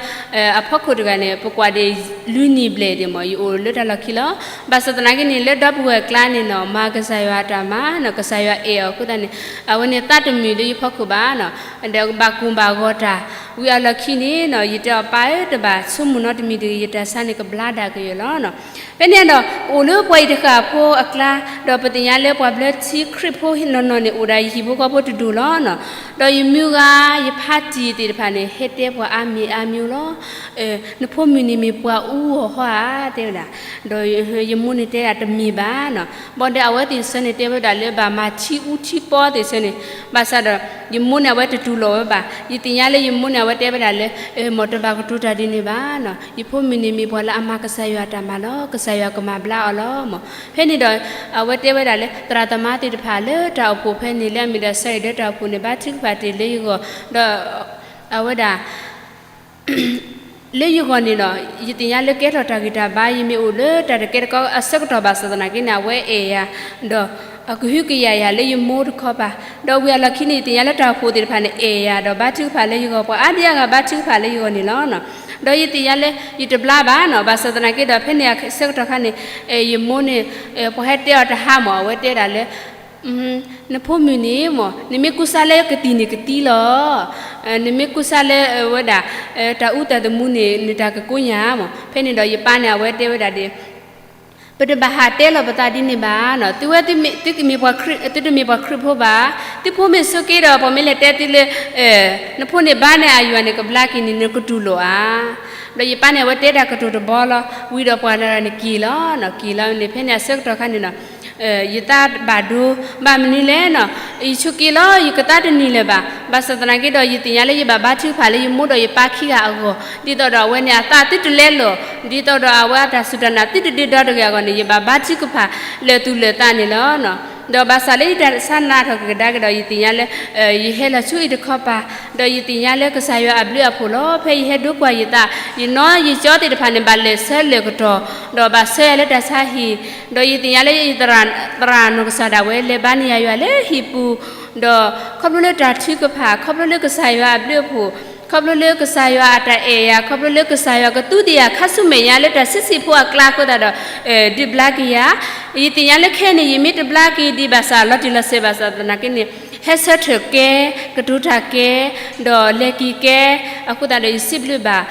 အဖီခိၣ်တဂၤန့ၣ် ပကွၢ်ဒံးလွံၢ်နံၣ်ဘျဲၣ်ဒံးမ့ၢ် ယအိၣ်လၢတၢ်လီၢ်ခံလီၤ. ဘၣ်ဆၣ်သနာ်က့န့ၣ် လၢဒီပုၢ်ဝဲၢ်အကျါန့ၣ်နီၤ မၤကစၢ်ယွၤအတၢ်မၤနီၤ ကစၢ်ယွၤအဲၣ်အီၤအဃိသတးန့ၣ် အဝဲန့ၣ်သးတမုာ်လၢယဖီခိၣ်ဘၣ်နီၤ ဒီးဘၣ်ကိၢ်ဘၣ်ဂီၤတၢ် ဝံၤအလီၢ်ခံန့ၣ်နီၤ ယတဲအီၤပၢ်ဧၢ တဘၣ်ဆိကမိၣ်နီတမံၤတဂ့ၤ ယတၢ်ဆါန့ၣ်ကဘျါဒၣ်ကယၢၤလီၤနီၤ. ဖဲန့ၣ်ဒီး အိၣ်လၢပှၤအံၤတဃၣ်ဖိအကျါ ဒီးပသ့ၣ်ညါလၢပှၤဘျၢထံခရံာ်ဖိနီၢ်နီၢ်န့ၣ် အိၣ်ဒၣ်ယဟံၣ်ဖိဃီဖိတဒူၣ်လီၤနီၤ. ဒီးယမုၢ်ဂၤ ယဖါတံၢ်သ့ၣ်တဖၣ်န့ၣ် ဟဲတဲပှၤအါမံၤအါမံၤလီၤ. နဖိမုၣ်န့ၣ်မ့ၢ်ပှၤအူအီၣ်ဟီဧါ တဲဝဲဒၣ်. ဒီးယမိၢ်န့ၣ်တဲဒၣ်တမ့ၢ်ဘၣ်နီၤ. ဘၣ်ဒီးအဝဲသ့ၣ်ဆၢန့ၣ် တဲဝဲဒၣ်လၢ ဘၣ်မၤထံအူထံပီသ့ၣ်ဆၢန့ၣ်, ဘၣ်ဆၣ်ဒီး ယမိၢ်န့ၣ် အဝဲတတူၢ်လိာ်ဝဲဘၣ်. ယသ့ၣ်ညါလၢယမိၢ်န့ၣ် အဝဲတဲဝဲဒၣ်လၢ မ်တဘၣ်ကတိၤတၢ်ဒ်န့ၣ်ဘၣ်နီၤ. ယဖိမုၣ်န့ၣ်မ့ၢ်ပှၤလၢအမၤကစၢ်ယွၤအတၢ်မၤလီၤ. ကစၢ်ယွၤကမၤဘျါအီၤလီၤမ့ၢ်. ဖဲန့ၣ်ဒီး အဝဲတဲဝဲဒၣ်လၢ သရၣ်သမါသ့ၣ်တဖၣ်လၢတၢ်အိၣ်ဖှိၣ်ဖဲန့ၣ် လၢအမ့ၢ်ဒၣ်စီၤအံၤဒၢတၢ်အိၣ်ဖှိၣ်န့ၣ် ဘါထုကဖၣ်တ့ၢ်လၢယဂီၢ်, ဒီး အဝဲဒၣ် လၢယဂီၢ်န့ၣ်ဒီး ယသ့ၣ်ညါလၢကဲထီၣ်တၢ်ဂံၢ်တၢ်ဘါ ယမ့ၢ်အိၣ်လၢတၢ်တကဲတကီအဆၢကတီၢ်ဘၣ်ဆၣ်သနာ်က့န့ၣ် အဝဲအဲၣ်ယၤ ဒီးအကဟုကယာ်ယၤလၢယမိၢ်တခီပၤ, ဒီးဝံၤအလီၢ်ခံန့ၣ် ယသ့ၣ်ညါလၢတၢ်အိၣ်ဖှိၣ်သ့ၣ်တဖၣ်န့ၣ် အဲၣ်ယၤ ဒီးဘါထုကဖၣ်လၢယဂီၢ် ပှၤအါဒံအါဂၤဘါထုကဖၣ်လၢယဂီၢ်န့ၣ်လီၤ. ဒီးယသ့ၣ်ညါလၢယတဘျါဘၣ်နီၤ ဘၣ်ဆၣ်သနာ်က့ဒီး ဖဲန့ၣ်အဆၢကတီၢ်ခါန့ၣ် ယမိၢ်န့ၣ် ပှၤဟဲတဲအီၤတဟါမ့ၢ် အဝဲတဲဒၣ်လၢ နဖိမုၣ်န့ၣ်မ့ၢ် နမ့ၢ်ကူစါလၢကသံၣ်န့ၣ်ကသံလီၤ. နမ့ၢ်ကူစါလၢဝဲဒၣ် တၢ်အူတၢ်သမူန့ၣ် နတၢ်ကကိးညါမ့ၢ်. ဖဲန့ၣ်ဒီးယပၢ်န့ၣ် အဝဲတဲဝဲဒၣ်ဒ် ပတဘၣ်ဟးတဲလီၤပသးဒ်န့ၣ်ဘၣ်နီၤ. သုဝဲ သုကမ့ၢ်ပှၤခရံာ် သုတမ့ၢ်ပှၤခရံာ်ဖိဘၣ်. သုဖိမ့ၢ်ဆိးက့ဒီး ပှၤမ့ၢ်လဲၤတဲသုလၢ နဖိန့ၣ်ဘါန့ၢ်အယွၤန့ၣ် ကဘျါက့ၤန့ၣ် နကတူၢ်လိာ်ဧါ. ဒီးယပၢ်န့ၣ် အဝဲတဲတၢ်ကတိၤတဘီလီၤ. ဝံၤဒီးပှၤန့ၣ်က့ၤလီၤ, က့ၤလီၤန့ၣ် ဖဲန့ၣ်အဆၢကတီၢ်ခါန့ၣ်နီၤ ယသးဘၣ်ဒိ ဘၣ်မနုၤလဲၣ်နီၤ ယဆိးက့လီၤ ယကသါတနံၤလၢၤဘၣ်. ဘၣ်ဆၣ်သနာ်က့ဒီး ယသ့ၣ်ညါလၢယဘၣ်ဘါထုကဖၣ်လၢယမိၢ်ဒီးယပၢ်ခံဂၤအဂီၢ် ဒ်သိးဒီးအဝဲန့ၣ်အသးသုတလဲလိာ် ဒ်သိးဒီးအဝဲအတၢ်စူၢ်တၢ်နာ်သုတဒ့ဒီတဂ့ၤအဂီၢ်န့ၣ် ယဘၣ်ဘါထုကဖၣ်လၢာ်သူၣ်လၢာ်သးန့ၣ်လီၤ. ဒီးဘၣ်ဆၣ်လၢယတၢ်ဆါနးထီၣ်ကကဒါက့ၤဒီး ယသ့ၣ်ညါလၢ ယဟဲလီၤဆူအံၤတခီပၤ ဒီးယသ့ၣ်ညါလၢကစၢ်ယွၤအဘျုးအဖှိၣ်လီၤ. ဖဲယဟဲဒိကွၢ်ယသး ယနီၢ်ယကၠီသ့ၣ်တဖၣ်န့ၣ် ဘၣ်လဲၤဆၢလၢာ်ကတီၢ် ဒီးဘၣ်ဆှၢယၤလၢတၢ်ဆါဟံၣ် ဒီးယသ့ၣ်ညါလၢယသရၣ် သရၣ်နီၢ်ကစၢ်ဒၣ်ဝဲ လဲၤဘါန့ၢ်ယၤယွၤလၢဟံၣ်ပူၤ ဒီးခီဖျိလၢတၢ်ထုကဖၣ် ခီဖျိလၢကစၢ်ယွၤအဘျုးအဖှိၣ် ခီဖျိလၢကစၢ်ယွၤအတၢ်အဲၣ်ယၤ ခီဖျိလၢကစၢ်ယွၤကသူဒံးယၤခါဆူမဲာ်ညါလၢတၢ်ဆံးဆံးဖိအကျါအဃိသတးဒီး ဒုးဘျါက့ၤယၤ ယသ့ၣ်ညါလၢခဲအံၤန့ၣ် ယမ့ၢ်တဘျါက့ၤဒံးဘၣ်ဆၣ် လီၤတံၢ်လီၤဆဲးဘၣ်ဆၣ်သနာ်က့န့ၣ် ဟဲဆၢထၢၣ်ကဲ ကတိၤတၢ်ကဲ ဒီးလဲၤက့ၤကဲ အဃိသတးဒီးယစံးဘျုးဘၣ်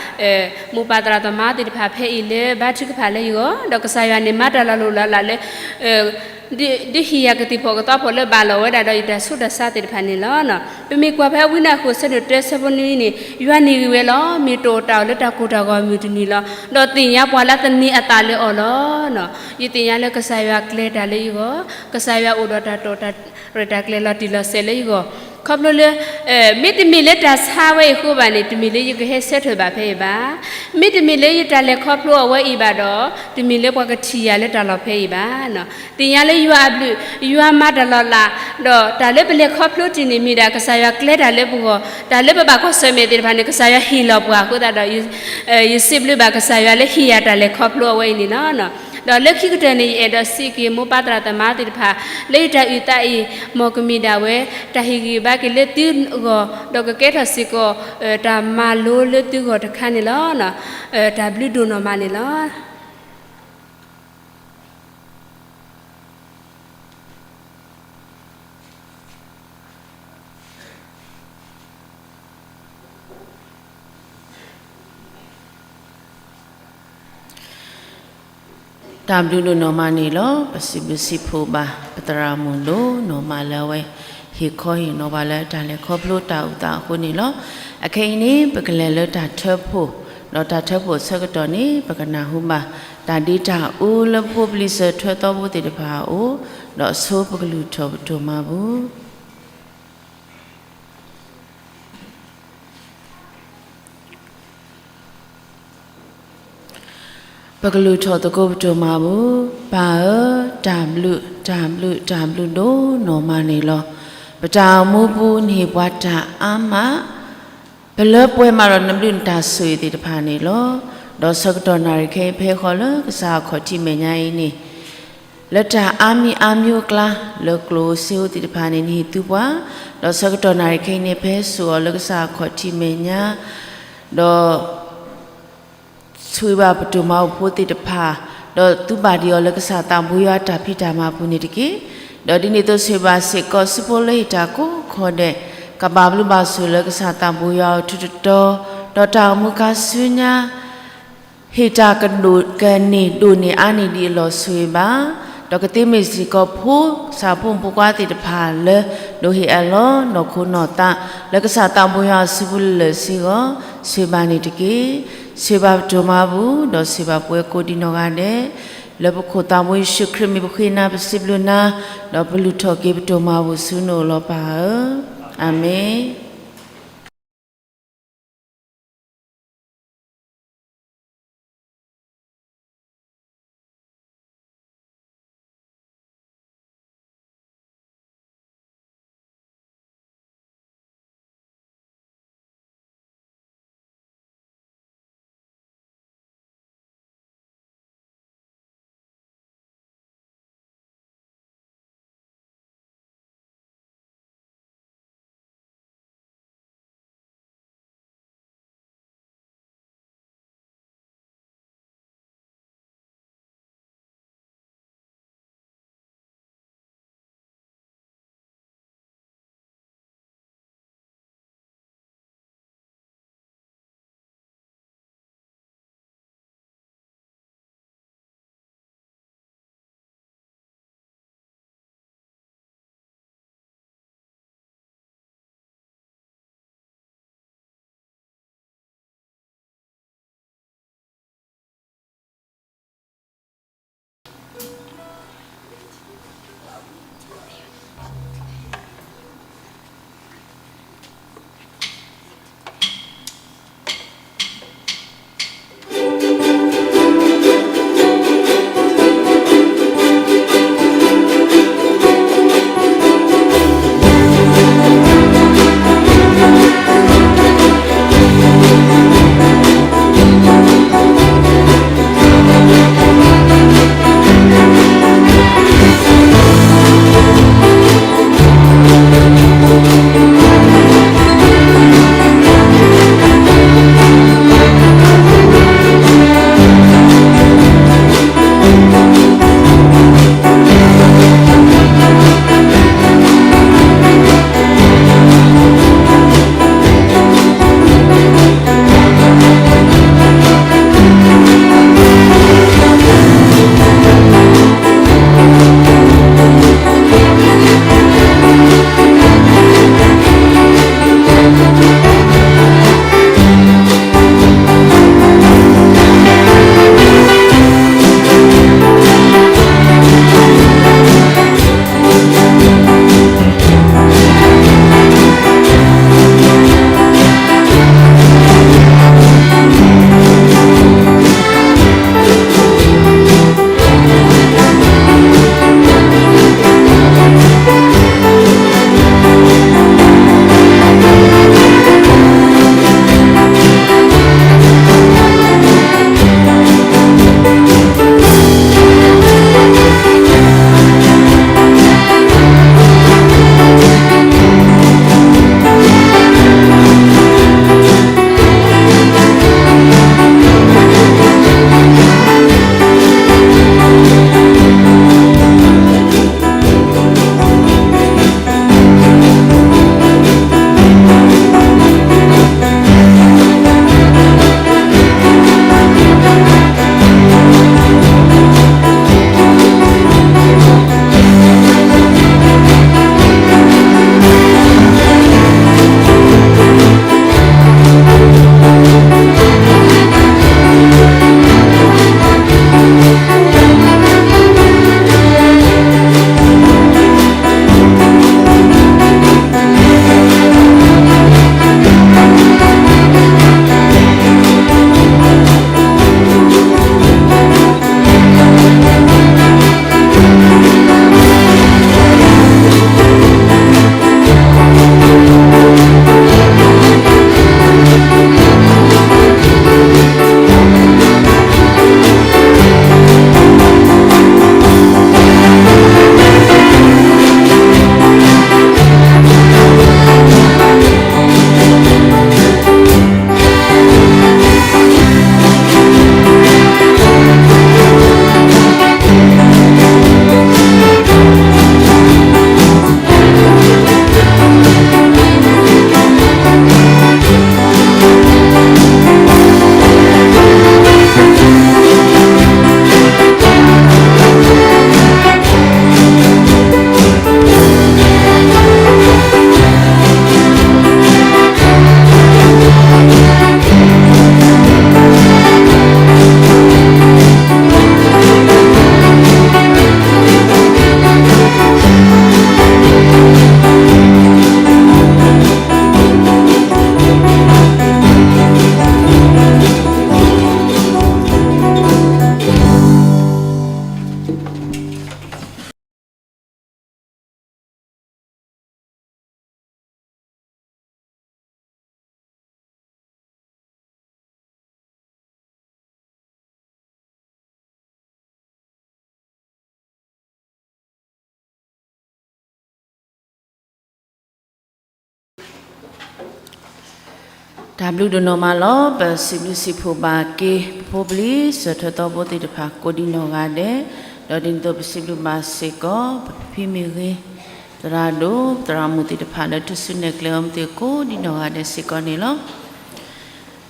မိၢ်ပၢ်သရၣ်သမါသ့ၣ်တဖၣ်ဖဲအံၤလၢဘါထုကဖၣ်လၢယဂီၢ်, ဒီးကစၢ်ယွၤန့ၣ် မၤတၢ်လီၤလိၢ်လီၤလးလၢ ဒုးဟ့ၣ်ယၤကသံၣ်ဖီၣ်ကသီဖီၣ်လၢဘၣ်လီၤဝဲဒၣ်ဒီးယတၢ်ဆူးတၢ်ဆါသ့ၣ်တဖၣ်န့ၣ်လီၤ. ပမ့ၢ်ကွၢ်ဖဲဝံနၢ်ဃိၣ်ဆၢဒိၣ်တၢဆၢဖိနွံန့ၣ် ယွၤန့ၢ်ဂံၢ်ဝဲလီၤ. မ့ၢ်တအိၣ်တၢ်အီၣ်လၢတၢ်ကိၢ်တၢ်ဂီၤမုၢ်တနံၤလီၤ. ဒီးသ့ၣ်ညါပှၤလၢသန့ၤအသးလၢအီၤလီၤ. ယသ့ၣ်ညါလၢကစၢ်ယွၤကျဲၤတၢ်လၢယဂီၢ်, ကစၢ်ယွၤအိၣ်ဒီးတၢ်တိာ်တၢ်ရဲၣ်တၢ်ကျဲၤလီၤတံၢ်လီၤဆဲးလၢယဂီၢ်, ခီဖျိလၢ မ့တမ့ၢ်လၢတၢ်ဆါဝဲအံၤအဃိဘၣ်န့ၣ် တမ့ၢ်လၢယကဟဲဆၢထၢၣ်ဘၣ်ဖဲအံၤဘၣ်. မ့တမ့ၢ်လၢယတၢ်လဲၤခီဖျိအဝဲအံၤဘၣ်ဒီး တမ့ၢ်လၢပှၤကထံၣ်ယၤလၢတၢ်လီၢ်ဖဲအံၤဘၣ်. သ့ၣ်ညါလၢယွၤအဘျုး, ယွၤမၤတၢ်လီၤလး, ဒီးတၢ်လၢပလဲၤခီဖျိတ့ၢ်န့ၣ်မ့ၢ်ဒၣ် ကစၢ်ယွၤကျဲၤတၢ်လၢပဂီၢ်, တၢ်လၢပဘၣ်ကွၢ်ဆၢၣ်မဲာ်သ့ၣ်တဖၣ်န့ၣ် ကစၢ်ယွၤဟ့ၣ်လီၤပှၤအဃိသတးဒီး ယစံးဘျုးဘၣ်ကစၢ်ယွၤလၢဟ့ၣ်ယၤတၢ်လဲၤခီဖျိအဝဲအံၤန့ၣ်လီၤ. ဒီးလၢခံကတၢၢ်န့ၣ် ယအဲၣ်ဒိးစံးက့ၤမိၢ်ပၢ်သရၣ်သမါသ့ၣ်တဖၣ် လၢယတၢ်အုၣ်သးအံၤ မ်ကမ့ၢ်ဒၣ်ဝဲ တၢ်ဟ့ၣ်ဂံၢ်ဘါက့ၤလၢသုဂီၢ်, ဒီးကကဲထီၣ်စ့ၢ်ကီး တၢ်မၤလိလၢသုဂီၢ်တခါန့ၣ်လီၤ. တၢ်ဘျုးဒိၣ်နီၢ်မးန့ၣ်လီၤ. တၢ်ဘျုးဒိၣ်နီၢ်မးန့ၣ်လီၤ. ပစံးဘျုးစံးဖှိၣ်ဘၣ် ပသရၣ်မုၣ်ဒိၣ်နီၢ်မးလၢအဝဲ ဟ့ၣ်ခီဟ့ၣ်နီၤဘၣ်လၢတၢ်လဲၤခီဖျိတၢ်အုၣ်သးအဃိန့ၣ်လီၤ. အခဲအံၤန့ၣ် ပကလဲၤလၢတၢ်ထၢဖှိၣ်, ဒီးတၢ်ထၢဖှိၣ်အဆၢကတီၢ်န့ၣ် ပကနၢ်ဟူဘၣ် တၢ်ဒ့တၢ်အူလၢပဖိပလံၤစၢၤထွဲသီဖိသ့ၣ်တဖၣ်အအိၣ်, ဒီးဆိပကလုၢ်ထီၣ်ပဒိၣ်မးပူၤ ပကလုၢ်ထီၣ်သကိးပဒိၣ်မးပူၤ, ပၢ်ဧၢ, တၢ်ဘျုး, တၢ်ဘျုး, တၢ်ဘျုးဒိၣ်နီၢ်မးန့ၣ်လီၤ. ပတၢ်အိၣ်မူပူၤနဟ့ၣ်ပှၤတၢ်အါမး, ပလၢပှဲၤမးဒီးနဘျုးနတၢ်ဆိၣ်ဂ့ၤသ့ၣ်တဖၣ်န့ၣ်လီၤ. ဒီးဆၢကတီၢ်နၣ်ရံၣ်ခဲအံၤဖဲဃီလၢကစၢ်အခီၣ်ထံးမဲာ်ညါအံၤန့ၣ် လၢတၢ်အါမံၤအါမံၤအကျါ လၢကျိၣ်ဧိၤစ့ဧိၤသ့ၣ်တဖၣ်န့ၣ် နဟ့ၣ်သုပှၤ, ဒီးဆၢကတီၢ်နၣ်ရံၣ်ခဲအံၤန့ၣ် ဖဲစိာ်အီၤလၢကစၢ်အခီၣ်ထံးမဲာ်ညါ, ဒီး ဆိၣ်ဂ့ၤဘၣ်ပဒိၣ်မးပူၤဖိသ့ၣ်တဖၣ်, ဒီးသုဘၣ်ဒံးအီၤလၢကစၢ်သးဘိယွၤအတၢ်ဖံးတၢ်မၤပူၤန့ၣ်တက့ၢ်. ဒီးဒ်န့ၣ်အသိးဆိၣ်ဂ့ၤဘၣ်စ့ၢ်ကီး စုဖိလၢဟ့ၣ်တၢ်ကိးခီဒဲး, ကဘၣ်ဘျုးဘၣ်ဆိၣ်လၢကစၢ်သးဘိယွၤအအိၣ်ထူးတတီၤ, ဒီးတၢ်အိၣ်မူခါဆူညါ ဟ့ၣ်တၢ်ကဒိၣ်ကန့ၢ်ဒိၣ်န့ၢ်အါန့ၢ်ဒံးအလီၢ်ဆိၣ်ဂ့ၤဘၣ်, ဒီးကသ့မ့ၢ်စ့ၢ်ကီးဖိ ကစၢ်ဖိမုၣ်ဖိခွါသ့ၣ်တဖၣ်လၢ ဒိးဟ့ၣ်အလီၤနီၢ်ခိနီၢ်သး လၢကစၢ်သးဘိယွၤအစုပူၤလၢာ်စ့ၢ်ကီး ဆိၣ်ဂ့ၤဘၣ်န့ၣ်တက့ၢ်. ဆိၣ်ဂ့ၤဘၣ်ပဒိၣ်မးပူၤ ဒီးဆိၣ်ဂ့ၤဘၣ်ပဝဲကိးဒံးနီၢ်ဂၤဒဲး, လၢပခိၣ်သးဘိယ့ၣ်ၡူးခရံာ်မံၤပဃ့နၤပစံးဘျုးနၤ, ဒီးပလုၢ်ထီၣ်က့ၤပဒိၣ်မးပူၤဆူနအိၣ်လီၤပၢ်ဧၢ, အၤမ့ၣ်. တၢ်ဘျုးဒိၣ်နီၢ်မးလီၤ. ပစံးဘျုးစံးဖှိၣ်ဘၣ်က့ၤ ပဖိပလံၤ စၢၤထၢၣ်သီဖိသ့ၣ်တဖၣ်ကိးဒံးနီၢ်ဂၤဒဲး, ဒီးဒ်န့ၣ်အသိးပစံးဘျုးဘၣ်စ့ၢ်ကီး ပဖံမ့ၢ်ဂ့ၤ, သရၣ်ဒိၣ် သရၣ်မုၣ်သ့ၣ်တဖၣ်လၢထူၣ်စုနဲၣ်ကျဲအီၤမ့ၢ်သ့ၣ်ကိးဒံးနီၢ်ဂၤဒဲးစ့ၢ်ကီးန့ၣ်လီၤ.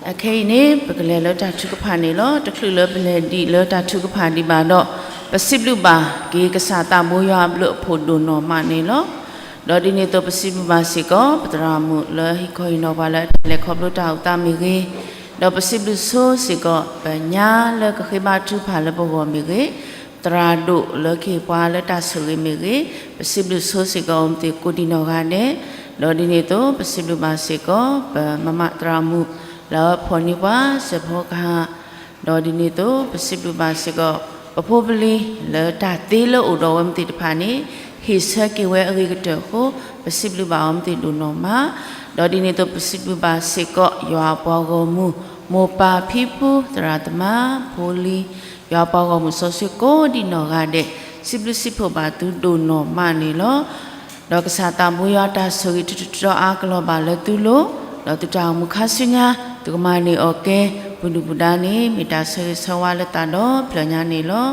အခဲအံၤန့ၣ် ပကလဲၤလၢတၢ်ထုကဖၣ်န့ၣ်လီၤ. တချုးလၢပလဲၤဒံးလၢတၢ်ထုကဖၣ်ဒံးဘၣ်ဒီး ပစံးဘျုးဘၣ်က့ၤကစၢ်သးဘိယွၤအဘျုးအဖှိၣ်ဒိၣ်နီၢ်မးန့ၣ်လီၤ. ဒီးဒ်န့ၣ်အသိးပစံးဘျုးဘၣ်စ့ၢ်ကီး ပသရၣ်မုၣ်လၢဟံးခီဟံးနီၤပှၤလၢအတၢ်လဲၤခီဖျိတၢ်အိၣ်သးမ့ၢ်ဂ့ၤ, ဒီးပစံးဘျုးဆိစ့ၢ်ကီး ပညါလၢကဃ့ဘါထုကဖၣ်လၢပဂီၢ်မ့ၢ်ဂ့ၤ, သရၣ်ဒိၣ်လၢကဟ့ၣ်ပှၤလၢတၢ်ဆိၣ်ဂ့ၤမ့ၢ်ဂ့ၤ, ပစံးဘျုးဆိစ့ၢ်ကီးအီၤမ့ၢ်သ့ၣ်ကိးဒံးနီၢ်ဂၤဒဲး, ဒီးဒ်န့ၣ်အသိး ပစံးဘျုးဘၣ်စ့ၢ်ကီး ပမမသရၣ်မုၣ် လၢအဖီၣ်န့ၢ်ပှၤစဲးဖီကဟၣ်, ဒီးဒ်န့ၣ်အသိး ပစံးဘျုးဘၣ်စ့ၢ်ကီး ပဖိပလံၤလၢတၢ်သ့လၢအိၣ်ဒီးဝဲမ့ၢ်သ့ၣ်တဖၣ်န့ၣ် ဟ့ၣ်ဆၢက့ၤဝဲအဂ့ၤကတၢၢ်အဃိ ပစံးဘျုးဘၣ်အီၤမ့ၢ်သ့ၣ်ဒိၣ်နီၢ်မး, ဒီးဒ်န့ၣ်အသိး ပစံးဘျုးဘၣ်စ့ၢ်ကီး ယွၤအပှၤဂီၢ်မုၢ် မိၢ်ပၢ်ဖံဖု သရၣ်သမါ ဖိလံၤ ယွၤအပှၤဂီၢ်မုၢ်စီဆှံကိးဒံးနီၢ်ဂၤဒဲး စံးဘျုးစံးဖှိၣ်ဘၣ်သုဒိၣ်နီၢ်မးန့ၣ်လီၤ. ဒီးကစၢ်သးဘိယွၤတၢ်ဆိၣ်ဂ့ၤတတီၤအါကလီၤဘၣ်လၢသုလိၤ, ဒီးသုတၢ်အိၣ်မူခါဆူညါ သုကမၤန့ၢ်အီၣ်ကဲ ပှၤဒုၣ်ပှၤဒါန့ၣ် မ့ၢ်တၢ်ဆၢဂ့ၤဆၢဝါလၢသးဒီဖျၢၣ်ညါန့ၣ်လီၤ.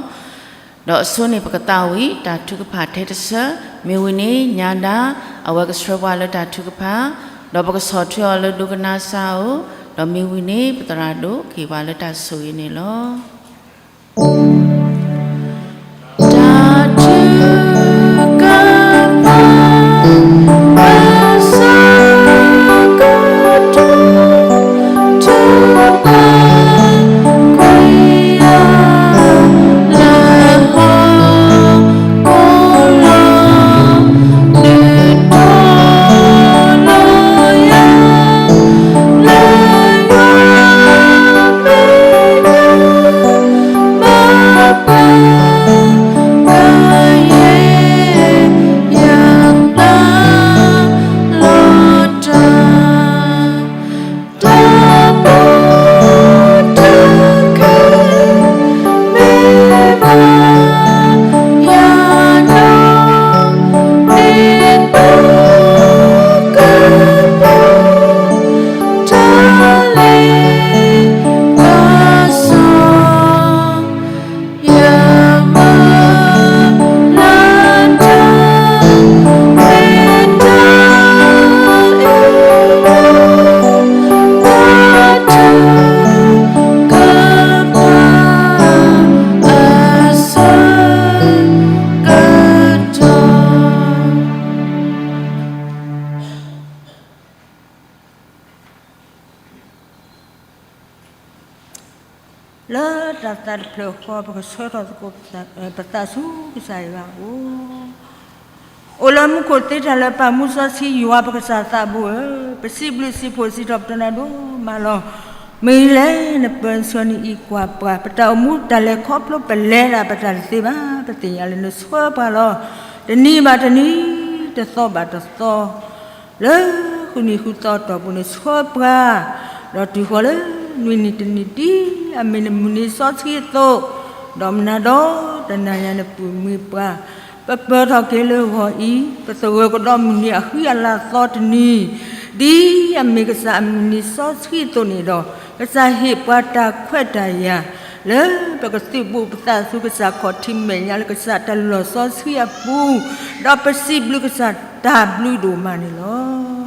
ဒီးအဆိန့ၣ် ပကသးဝံၣ်တၢ်ထုကဖၣ်ထဲတဆၢ, မ့ၢ်ဝံၤန့ၣ် ညါဒါ အဝဲကဆှၢပှၤလၢတၢ်ထုကဖၣ်, ဒီးပကဆီၣ်ထွဲအီၤလၢဒိကနၣ်စၢ်ဧိၤ, ဒီးမ့ၢ်ဝံၤန့ၣ် ပသရၣ်ဒိၣ်ကဟ့ၣ်ပှၤလၢတၢ်ဆိၣ်ဂ့ၤန့ၣ်လီၤ. လၢတၢ်သးတဖျၢၣ်ဃီ ပကဆှၢထီၣ်သကိးပသးဆူကစၢ်ယွၤအအိၣ်, အိၣ်လၢမူခိၣ်သ့တၢ်လၢပၢ်မူစီဆှံယွၤပကစၢ်သးဘိဧၢ, ပစံးဘျုးစံးဖှိၣ်စံးထီၣ်ပတြၢၤနၤဒိၣ်မးလီၤ. မ့ၢ်လဲၣ်နပၢၤဆၢနံၤအံၤကွၢ်ပှၤ ပတၢ်အိၣ်မူတၢ်လဲၤခီဖျိပလဲၤဒၣ်ပတၢ်တသ့ဘၣ်, ပသ့ၣ်ညါလၢနဆှၢပှၤလီၤ. တနံၤဘၣ်တနံၤ, တသီဘၣ်တသီ လၢဃုနံၤဃုသီအတီၢ်ပူၤန့ၣ် ဆှၢပှၤ, ဒီးတုၤဃီၤလၢနွံနံၤတနံၤ ဒ်အမ့ၢ်နမုၢ်နံၤစီဆှံအသိး, ဒီးမနၤဒီးတနၤညါနပုၢ်မ့ၢ်ပှၤ, ပပၢၤထီၣ်က့ၤလၢဂီၤအံၤ, ပသဂၢၢ်ကဒီးမုၢ်နံၤအဃံအလၤသီတနံၤ, ဒ်အမ့ၢ်ကစၢ်အမုၢ်နံၤစီဆှံအသိးန့ၣ်ဒီး, ကစၢ်ဟ့ၣ်ပှၤတၢ်ခွဲးတၢ်ယာ် လၢပကသုးဘူးပသးဆူကစၢ်ခီၣ်ထံးမဲာ်ညါလၢကစၢ်တၢ်လီၢ်စီဆှံအပူၤ, ဒီးပစံးဘျုးကစၢ်တၢ်ဘျုးဒိၣ်မးန့ၣ်လီၤ.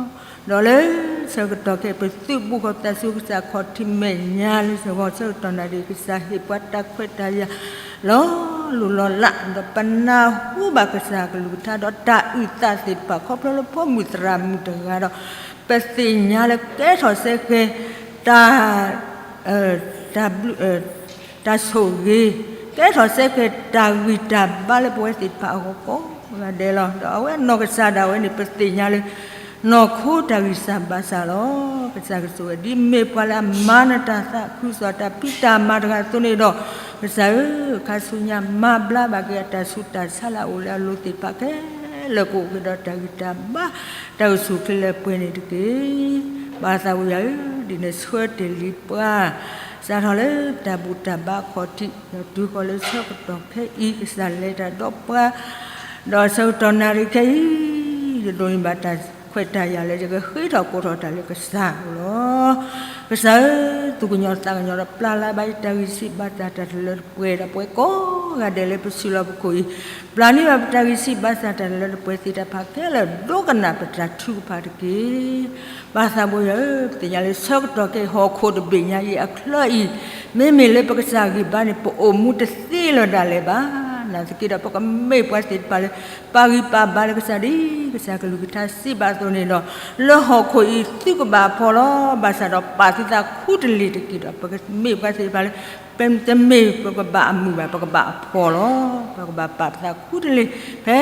ဒီးလၢဆၢကတီၢ်ခဲအံၤ ပသုးဘူးဃီၤပသးဆူကစၢ်ခီၣ်ထံးမဲာ်ညါလၢဂီၤဆၢကတီၢ်နၣ်ရံၣ် ကစၢ်ဟ့ၣ်ပှၤတၢ်ခွဲးတၢ်ယာ် လီၤလိၢ်လီၤလး, ဒီးပနၢ်ဟူဘၣ်ကစၢ်အကလုၢ်ကထါ ဒီးတၢ်အုၣ်သးသ့ၣ်တဖၣ် ခီဖျိလၢဖိမုၣ်သရၣ်မုၣ်တဂၤဒီး ပသ့ၣ်ညါလၢကဲထီၣ်စဲဃဲၤ တၢ် တၢ်ဘျုး တၢ်ဆိၣ်ဂ့ၤ, ကဲထီၣ်စဲဃဲၤတၢ်ဂံၢ်တၢ်ဘါလၢပဝဲသ့ၣ်တဖၣ်အဂီၢ်ကိးဂၤဒဲးလီၤ. ဒီးအဝဲအနီၢ်ကစၢ်ဒၣ်ဝဲန့ၣ် ပသ့ၣ်ညါလၢ နီၢ်ခိတၢ်ဂံၢ်စၢ်ဘါစၢ်လီၤ. ကစၢ်ကဆိၣ်ဂ့ၤ ဒ်မ့ၢ်ပှၤလၢအမၤနၢၤတၢ်သးခုကစီၣ်တၢ်ဖံးတၢ်မၤတဂၤအသိးန့ၣ်ဒီး, ကစၢ်ဧၢ, ခါဆူညါမၤဘျါဘၣ်က့ၤအတၢ်ဆူးတၢ်ဆါလၢအအိၣ်လၢအလိၤသ့ၣ်တဖၣ်ခဲလၢာ် ကအိၣ်က့ၤဒီးတၢ်ဂံၢ်တၢ်ဘါ တၢ်အိၣ်ဆူၣ်အိၣ်ချ့လၢပှဲၤန့ၣ်တက့ၢ်. ဘၣ်သးဝံၣ်ယၤဧၢ, ဒ်နဆှၢတ့ၢ်လံပှၤ စးထီၣ်လၢတၢ်ဘူၣ်တၢ်ဘါအခီၣ်ထံး ဒီးတုၤဃီၤလၢဆၢကတီၢ်ခဲအံၤ ကစၢ်လဲၤတၢ်ဒီးပှၤ, ဒီးဆၢကတီၢ်နၣ်ရံၣ်ခဲအံၤ ယဒိးန့ၢ်ဘၣ်တၢ်ခွဲးတၢ်ယာ်လၢယကဃ့ထီၣ်ကိးထီၣ်တၢ်လၢကစၢ်အအိၣ်လီၤ. ကစၢ်ဧၢ, သူၣ်ကညီၤသးကညီၤဒီးပျၢ်လၢ်ဘၣ်ယတၢ်ဂံၢ်စၢ်ဘါစၢ်တၢ်တလၢတပှဲၤဒီးပဝဲကိးဂၤဒဲးလၢပစုလီၢ်ပခိၣ်အံၤ, ပျၢ်န့ၢ်ဘၣ်ပတၢ်ဂံၢ်စၢ်ဘါစၢ်တၢ်တလၢတပှဲၤသ့ၣ်တဖၣ်ခဲလၢာ် ဒိကနၣ်ပတၢ်ထုကဖၣ်တက့ၢ်. ပၢ်သးဘိယွၤဧၢ, ပသ့ၣ်ညါလၢဆၢကတီၢ်ခဲအံၤ ဟီၣ်ခိၣ်တဘ့ၣ်ညါအံၤအချၢအံၤ, မ့မ့ၢ်လၢပကစၢ်ဂံၢ်ဘါန့ၣ် ပအိၣ်မူတသ့လၢၤဒၣ်လဲာ်ဘၣ်. နာ်သက့ဒီး ပကမ့ၢ်ပှၤသ့ၣ်တဖၣ်လၢ ပာ်ဂံၢ်ပာ်ဘါလၢကစၢ်ဒ်ကစၢ်ကလုၢ်ကထါစံးဘၣ်အသိးန့ၣ်ဒီး, လၢဟီၣ်ခိၣ်အံၤသုကဘၣ်အဖှီၣ်လီၤ. ဘၣ်ဆၣ်ဒီးပာ်သုသးခူတလ့ၢ်တက့ၢ်ဒီး ပကမ့ၢ်ပှၤသ့ၣ်တဖၣ်လၢ ပတမ့ၢ်ပကဘၣ်အမုာ်ဘၣ်, ပကဘၣ်အဖှီၣ်လီၤ. ပကဘၣ်ပာ်ပသးခူတလ့ၢ် ဖဲ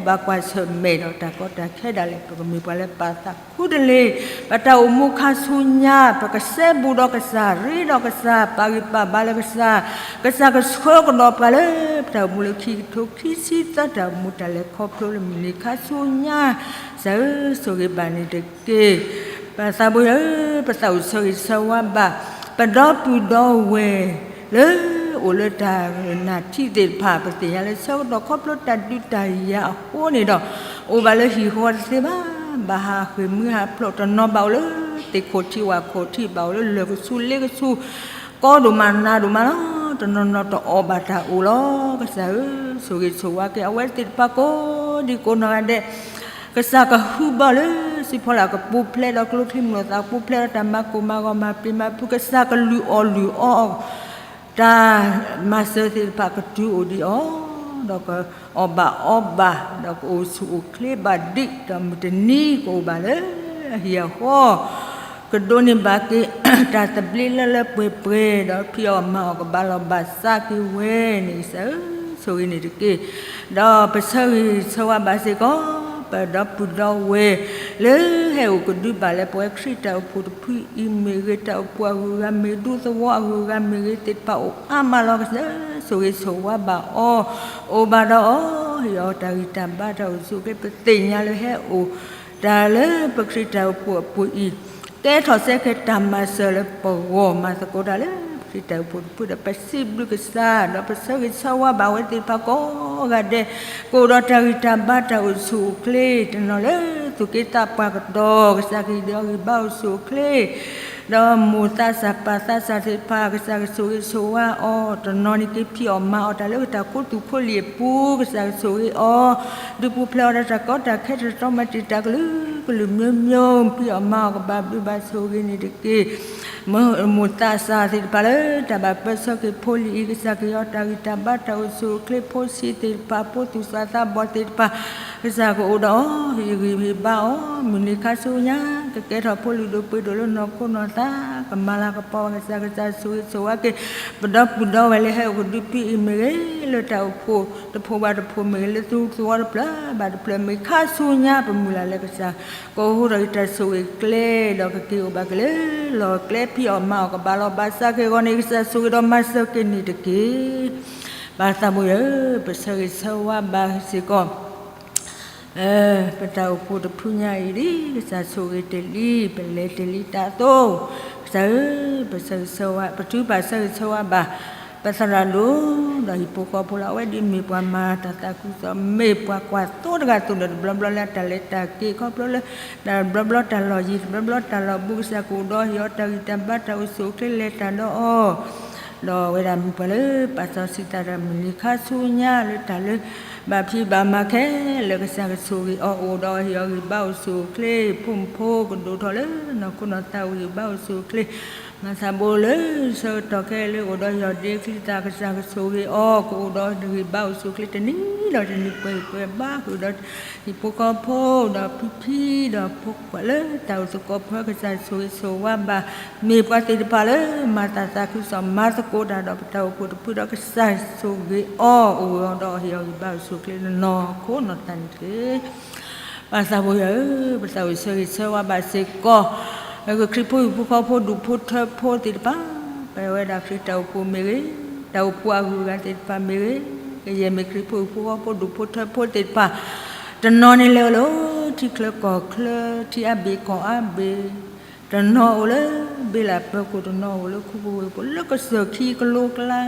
ပဘၣ်ကွၢ်ဆၢၣ်မဲာ်ဒီးတၢ်ကီတၢ်ခဲဒၣ်လဲာ် ပကမ့ၢ်ပှၤလၢပာ်သးခူတလ့ၢ်, ပတၢ်အိၣ်မူခါဆူညါ ပကစဲဘူးဒီးကစၢ်, ရ့ဒီးကစၢ်, ပာ်ဂံၢ်ပာ်ဘါလၢကစၢ်, ကစၢ်ကဆှၢကဒီးပှၤလၢ ပတၢ်အိၣ်မူလၢခံကထိခံဆံသၢ တၢ်အိၣ်မူတၢ်လဲၤခီဖျိလၢမုၢ်နံၤခါဆူညါ, ကစၢ်ဧၢ, ဆိၣ်ဂ့ၤဘၣ်န့ၣ်တက့ၢ်. ပၢ်သးဘိယွၤဧၢ, ပသးအိၣ်ဆၢဂ့ၤဆၢဝါဘၣ် ပဒီပုၢ်ဒီဝဲၢ်လၢ အိၣ်လၢတၢ်နာ်ထံသ့ၣ်တဖၣ်, ပသ့ၣ်ညါလၢဆၢကတီၢ်ခီဖျိတၢ်ဒုးတၢ်ယၤအဃိန့ၣ်ဒီး, အိၣ်ဘၣ်လၢဟံၣ်ဃီတသ့ဘၣ်, ဘၣ်ဟးဃ့ၢ်မှံဟးဖျိး, တနီၤဘၣ်အိၣ်လၢသ့ၣ်ခိၣ်ထံးဝၣ်ခိၣ်ထံး, ဘၣ်အိၣ်လၢလၢၢ်ကဆူးလ့ကဆူး, ကီဒိၣ်မးနးဒိၣ်မးလီၤ. တနီၤနီၤတအီၣ်ဘၣ်တၢ်အိၣ်လီၤ. ကစၢ်ဧၢ, ဆိၣ်ဂ့ၤဆိၣ်ဝါက့ၤအဝဲသ့ၣ်တဖၣ်ကိးဒံကိးနီၢ်ဂၤဒဲး, ကစၢ်ကဟုဘၣ်လၢ စံးဖီလာ်ကပူၤဖျဲးဒီးကျိချံမျိာ်သၣ်, ကပူၤဖျဲးဒီးတၢ်မၤကိၢ်မၤဂီၤမၤပျံၤမၤဖုး, ကစၢ်ကလုၢ်အီၣ်လုၢ်အီအီၤ, တၢ်မၤစၢၤသ့ၣ်တဖၣ်ကတုၤအိၣ်ဒံးအီၤ, ဒီးကအီၣ်ဘၣ်အီဘၣ်, ဒီးကအိၣ်ဆူၣ်အိၣ်ချ့ဘၣ်ဒံး, ဒီးမုၢ်တနံၤကအိၣ်ဘၣ်လၢအဟံၣ်အဃီ ကဒိးန့ၢ်ဘၣ်က့ၤ တၢ်သဘျ့လၢလၢပှဲၤပှဲၤ, ဒီးဖံးအီၣ်မၤအီၣ်ကဘၣ်လီၤဘၣ်စးက့ၤဝဲန့ၣ် ကစၢ်ဧၢ, ဆိၣ်ဂ့ၤန့ၣ်တက့ၢ်. ဒီးပဆၢဂ့ၤဆၢဝါဘၣ်စ့ၢ်ကီး ပဒီပုၢ်ဒီဝဲၢ် လၢဟဲအိၣ်ကဒုဘၣ်လၢပဝဲခရံာ်တၢ်အိၣ်ဖှိၣ်တဖုအံၤမ့ၢ်ဂ့ၤ, တၢ်အိၣ်ဖှိၣ်အဂုၤအဂၤမ့ၢ်ဂ့ၤ, ဒူသဝီအဂုၤအဂၤမ့ၢ်ဂ့ၤသ့ၣ်တဖၣ်အိၣ်အါမးလီၤ. ကစၢ်ဧၢ, ဆိၣ်ဂ့ၤဆိၣ်ဝါဘၣ်အီၤ, အိၣ်ဘၣ်ဒီးအီၤ, ဟ့ၣ်အီၤတၢ်ဂံၢ်တၢ်ဘါတၢ်အိၣ်ဆူၣ်အိၣ်ချ့, ပသ့ၣ်ညါလၢဟဲအိၣ်တၢ်လၢပခရံာ်တၢ်အိၣ်ဖှိၣ်အပူၤအံၤ, ကဲထီၣ်စဲကဲတၢ်မၤစၢၤလၢပဂီၢ်, မၤသကိးတၢ်လၢပခရံာ်တၢ်အိၣ်ဖှိၣ်တဖုဒီး ပစံးဘျုးကစၢ်, ဒီးပဆၢဂ့ၤဆၢဝါဘၣ်ဝဲသ့ၣ်တဖၣ်ကိးဂၤဒဲး, ကအိၣ်ဒီးတၢ်ဂံၢ်တၢ်ဘါတၢ်အိၣ်ဆူၣ်အိၣ်ချ့, တနီၤလၢသူၣ်က့သးပှၢ်ကတီၢ်, ကစၢ်ကဟ့ၣ်ဒုးအီၤဂံၢ်ဘါအိၣ်ဆူၣ်အိၣ်ချ့ ဒီးမိၢ်သးစၢ်ပၢ်သးစၢ်သ့ၣ်တဖၣ် ကစၢ်ကဆိၣ်ဂ့ၤဆိၣ်ဝါအီၤ, တနီၤန့ၣ်က့ၤဖံးအီၣ်မၤအီၣ်တၢ်လၢကတၢ်ခိသူၣ်ခိလံာ်အပူၤ, ကစၢ်ကဆိၣ်ဂ့ၤအီၤ, ဒုးပူၤဖျဲးအီၤဒီးတၢ်ကီတၢ်ခဲတၢ်တတီမၤတံာ်တာ်ကလုာ်ကလုာ်မျိုးမျိုး, ဖံးအီၣ်မၤအီၣ်ကဘၣ်ဘျုးဘၣ်ဆိၣ်ဂ့ၤန့ၣ်တက့ၢ်. မိၢ်သးစၢ်သ့ၣ်တဖၣ်လၢတၢ်ဘၣ်ပၢဆှၢက့ၤဖိလံၤအံၤ, ကစၢ်ကဟ့ၣ်အီၤတၢ်ဂံၢ်တၢ်ဘါတၢ်အိၣ်ဆူၣ်အိၣ်ချ့, ဖိဆံးသ့ၣ်တဖၣ် ဖိသူၣ်စၢ်သးဘီၣ်သ့ၣ်တဖၣ် ကစၢ်ကအိၣ်ဒီးအီၤ, ဟ့ၣ်ဂံၢ်ဟ့ၣ်ဘါအီၤ, မုၢ်နံၤခါဆူညါ ကကဲထီၣ်ဖိလံၤဒိၣ်ပှ့ၤဒိၣ်လၢနီၢ်ခိနီၢ်သး, ကမၤလၤကပီၤကစၢ်, ကစၢ်ဆိၣ်ဂ့ၤဆိၣ်ဝါက့ၤ ပဒီပုၢ်ဒီဝဲၢ်လၢဟဲအိၣ်ကဒုဖံးအံၤမ့ၢ်ဂ့ၤ, လၢတၢ်အိၣ်ဖှိၣ်တဖှိၣ်ဘၣ်တဖှိၣ်မ့ၢ်ဂ့ၤ, လၢသူသဝီတဖျၢၣ်ဘၣ်တဖျၢၣ်မ့ၢ်ဂ့ၤ, ခါဆူညါပမုၢ်လၢ်လၢကစၢ် ကအိၣ်ဒီးတၢ်ဆိၣ်ဂ့ၤကျဲ, ဒီးကက့ၤအိၣ်ဘၣ်က့ၤလၢလီၢ်ကျဲ, ဖံးအီၣ်မၤအီၣ်ကဘၣ်လီၤဘၣ်စးက့ၤအဂီၢ်န့ၣ်, ကစၢ်ဆိၣ်ဂ့ၤဒီးမၤစၢၤက့ၤန့ၣ်တက့ၢ်. ပၢ်သးဘိယွၤဧၢ, ပဆၢဂ့ၤဆၢဝါဘၣ်စ့ၢ်ကီး ပတၢ်အိၣ်ဖှိၣ်တဖုညါအံၤဒ် ကစၢ်ဆိၣ်ဂ့ၤတ့ၢ်လံ, ပလဲၤတ့ၢ်လံတၢ်အသိး, ကစၢ်ဧၢ, ပဆၢဂ့ၤဆၢဝါ, ပထုကဖၣ်ဆၢဂ့ၤဆၢဝါဘၣ် ပသရၣ်ဒိၣ် ဒီးဟံၣ်ဖိဃီဖိလၢအဝဲဒ်မ့ၢ်ပှၤမၤတၢ်သးခုကစီၣ်, မ့ၢ်ပှၤကွၢ်သိတဂၤအသိးဒီး တဘျီဘျီလၢအတၢ်လဲၤတၢ်က့ၤခီဖျိလၢ တဘျီဘျီတၢ်လီၢ်ယံၤ, တဘျီဘျီတၢ်လီၢ်ဘူး, ကစၢ်ကအိၣ်ဒီးဟ့ၣ်အီၤတၢ်ဂံၢ်တၢ်ဘါတၢ်အိၣ်ဆူၣ်အိၣ်ချ့လဲၤတၢ်ဒီးအီၤ ဒီးအဝဲဒၣ်မ့ၢ်ပှၤလၢပာ်စီဆှံသးဒီးမုၢ်နံၤခါဆူညါလၢတၢ်လၢ ဘၣ်ဖံးဘၣ်မၤခဲလၢာ်, ကစၢ်ကဆိၣ်ဂ့ၤအီၤ, အိၣ်ဒီးဟ့ၣ်အီၤဂံၢ်ဘါအိၣ်ဆူၣ်အိၣ်ချ့, ဖိမုၣ်ဖိကဒိၣ်ထီၣ်လၢနီၢ်ခိနီၢ်သးအိၣ်ဂံၢ်ဘါအိၣ်ဆူၣ်အိၣ်ချ့, မၤသးဘိလၢဆၢကတီၢ်ခဲလၢာ်အိၣ်ဒီးဟ့ၣ်အီၤဒ့ချံသၣ်, ကစၢ်ကဆိၣ်ဂ့ၤအီၤ, ကအိၣ်ဒီးဂံၢ်ဘါအိၣ်ဆူၣ်အိၣ်ချ့တနံၤဒီးတနံၤပှဲၤပှဲၤဘၣ်, ဃုာ်ဒီးဟံၣ်ဖိဃီဖိဒီးဖံဖံဒီးဖိခွါလၢတၢ်အိၣ်သကိးဖိ, ကစၢ်ဆိၣ်ဂ့ၤဆိၣ်ဝါဘၣ် မ့ၢ်ပှၤသ့ၣ်တဖၣ်လၢမၤတၢ်သးခုကစီၣ်, မၤသကိးတၢ်ဒီးပတၢ်အိၣ်ဖှိၣ်တဖုဒီး ကစၢ်ဆိၣ်ဂ့ၤအီၤ, အိၣ်ဂၢၢ်အီၤဒီးဟ့ၣ်အီၤဂံၢ်ဘါအိၣ်ဆူၣ်အိၣ်ချ့လၢနီၢ်ခိနီၢ်သးန့ၣ်တက့ၢ်. ပၢ်သးဘိယွၤဧၢ, ပသးအိၣ်ဆၢဂ့ၤဆၢဝါဘၣ်စ့ၢ်ကီး ခရံာ်ဖိဟံၣ်ဖိဃီဖိဒူၣ်ဖိထၢဖိသ့ၣ်တဖၣ်, ပဝဲဒၣ်ခရံာ်တၢ်အိၣ်ဖှိၣ်မ့ၢ်ဂ့ၤ, တၢ်အိၣ်ဖှိၣ်အဂုၤအဂၤသ့ၣ်တဖၣ်မ့ၢ်ဂ့ၤ, ကယဲၢ်မ့ၢ်ခရံာ်ဖိဟံၣ်ဖိဃီဖိဒူၣ်ဖိထၢဖိသ့ၣ်တဖၣ်, တနီၤန့ၣ်လဲၤအိၣ်လၢထံချၢကီၢ်ချၢ, ထံအါဘ့ၣ်ကီၢ်အါဘ့ၣ်, တနီၤအိၣ်လၢဘ့လၢ်ပၢၤခိၣ်, တနီၤအိၣ်လၢခူပူၤဝ့ၢ်ပူၤ, လၢကစၢၢ်ခံကလိကျါ,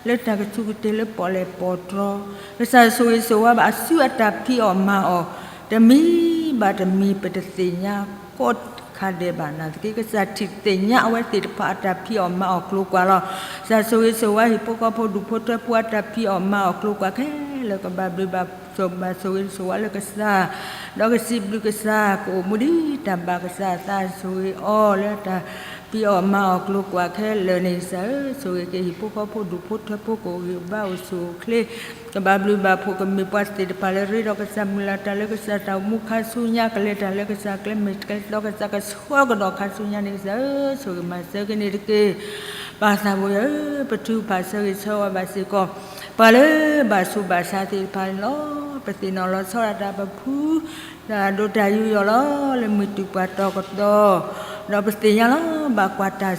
လၢတၢ်ကစူၢ်ကတ့ၢ်လၢပီၣ်လဲၣ်ပီၣ်တြီၤ, ကစၢ်ဆိၣ်ဂ့ၤဆိၣ်ဝါဘၣ်အစုအတၢ်ဖံးအီၣ်မၤအီၣ်, တမံၤဘၣ်တမံၤပတသ့ၣ်ညါ, ကီၢ် တၢ်တဖးဒဲးဘၣ်. နာ်သက့ ကစၢ်ထံၣ်သ့ၣ်ညါအဝဲသ့ၣ်တဖၣ်အတၢ်ဖံးအီၣ်မၤအီၣ်ကျိၤကွာ်လီၤ. ကစၢ်ဆိၣ်ဂ့ၤဆိၣ်ဝါဟံၣ်ဖိဃီဖိဒူၣ်ဖိထၢဖိအတၢ်ဖံးအီၣ်မၤအီၣ်ကျိၤကွာ်ခဲလၢာ် ကဘၣ်ဘျုးဘၣ်ဆိၣ်ဂ့ၤဆိၣ်ဝါလၢကစၢ်, ဒီးကစံးဘျုးကစၢ် ကအိၣ်မူဒ်တၢ်ဘၣ်ကစၢ်အသး ဆိၣ်ဂ့ၤအီၤလၢတၢ်ဖံးအီၣ်မၤအီၣ်ကျိၤကွာ်ခဲလၢာ်န့ၣ် ကစၢ်ဧၢ, ဆိၣ်ဂ့ၤက့ၤဟံၣ်ဖိဃီဖိဒူၣ်ဖိထၢဖိ ကအိၣ်ဂံၢ်အိၣ်ဘါအိၣ်ဆူၣ်အိၣ်ချ့ ကဘၣ်ဘျုးဘၣ်ဖှိၣ် ကမ့ၢ်ပှၤသ့ၣ်တဖၣ်လၢရ့ဒီးကစၢ် မုၢ်လၢ်တၢ်လၢကစၢ် တၢ်အိၣ်မူခါဆူညါ ကလဲၤတၢ်လၢကစၢ် ကျဲမ့ၢ်ကျဲတီ ကစၢ်ကဆှၢကဒီးခါဆူညါန့ၣ် ကစၢ်ဧၢ, ဆိၣ်ဂ့ၤမၤစၢၤက့ၤန့ၣ်တက့ၢ်. ပၢ်သးဘိယွၤဧၢ, ပထုကဖၣ်ဆၢဂ့ၤဆၢဝါဘၣ်စ့ၢ်ကီး ပှၤလၢဘၣ်ဆူးဘၣ်ဆါသ့ၣ်တဖၣ်န့ၣ်လီၤ. ပသ့ၣ်နီၣ်လီၤဆီဒၣ်တၢ် ပဖု တၢ်ဒိၣ်တၢ်ယူးယီၣ်လီၤ လၢမုၢ်တူာ်ပှၤတီၤကတီၤ, ဒီးပသ့ၣ်ညါလီၤ ဘၣ်ကွၢ်တၢ်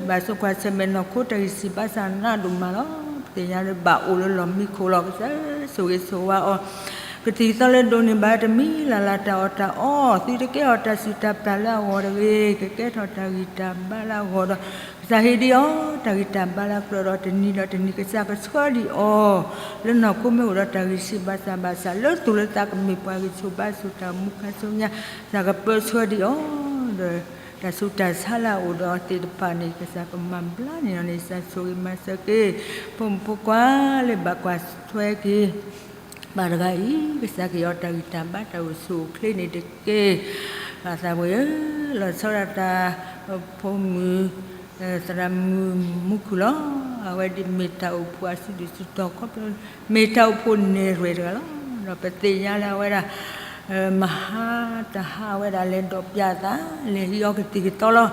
ဘၣ်ဆိကွၢ်ဆၢၣ်မဲာ်နီၢ်ခိ တၢ်ဂံၢ်စၢ်ဘါစၢ်နးဒိၣ်မးလီၤ. ပသ့ၣ်ညါလၢဘၣ်အိၣ်လၢလီၢ်မံခိၣ်လီၤ. ကစၢ်ဧၢ, ဆိၣ်ဂ့ၤဆိၣ်ဝါအီၤ ကသံၣ်ကသီလၢဒိးန့ၢ်ဘၣ် တမံၤလၢ်လၢ် တၢ်အီၣ်တၢ်အီ, သုတကဲထီၣ်တၢ်ဆူၣ်တၢ်ပျၢ်လၢအဂီၢ်တဂ့ၤ, ကကဲထီၣ်တၢ်ဂံၢ်တၢ်ဘါလၢအဂီၢ်ဒီး ကစၢ်ဟ့ၣ်ဒံးအီၤ တၢ်ဂံၢ်တၢ်ဘါလၢအကြၢးဒီးတနံၤဒီးတနံၤ ကစၢ်ကဆှၢဒံးအီၤ လၢနီၢ်ခိမ့ၢ်အိၣ်ဒီးတၢ်ဂံၢ်ဆံးဘါစၢ်ဘၣ်ဆၣ် လၢသူၣ်လၢသးကမ့ၢ်ပှၤဂံၢ်ဆူၣ်ဘါဆူၣ် တၢ်အိၣ်မူခါဆူညါ ကစၢ်ကပၢဆှၢဒံးအီၤ ဒီးတၢ်ဆူးတၢ်ဆါလၢအအိၣ်ဒီးအီၤသ့ၣ်တဖၣ်န့ၣ် ကစၢ်ကမၤဘျါန့ၢ်အီၤန့ၣ် ကစၢ်ဆိၣ်ဂ့ၤမၤစၢၤက့ၤ ဖိမုၣ်ဖိခွါလၢဘၣ်ကွၢ်ထွဲက့ၤ ပၢ်တဂၤအံၤ ကစၢ်ကဟ့ၣ်အီၤတၢ်ဂံၢ်တၢ်ဘါတၢ်အိၣ်ဆူၣ်အိၣ်ချ့န့ၣ်တက့ၢ်. ပၢ်သးဘိယွၤဧၢ, လီၤဆီဒၣ်တၢ် ဖိမုၣ် သရၣ်မုၣ်မူခိၣ်လီၤ. အဝဲဒၣ်မ့ၢ်တၢ်အိၣ်ဖှိၣ်အစုဒုၣ်စုတီၤခီဖျိ မ့ၢ်တၢ်အိၣ်ဖှိၣ်နဲၣ်ရွဲၣ်တဂၤလီၤ. ဒီးပသ့ၣ်ညါလၢအဝဲဒၣ် မဟါတဟါအဝဲဒၣ်လဲၤဒီးပၠးသး လဲၤဟံးအီၤကသံၣ်ကသီလီၤ.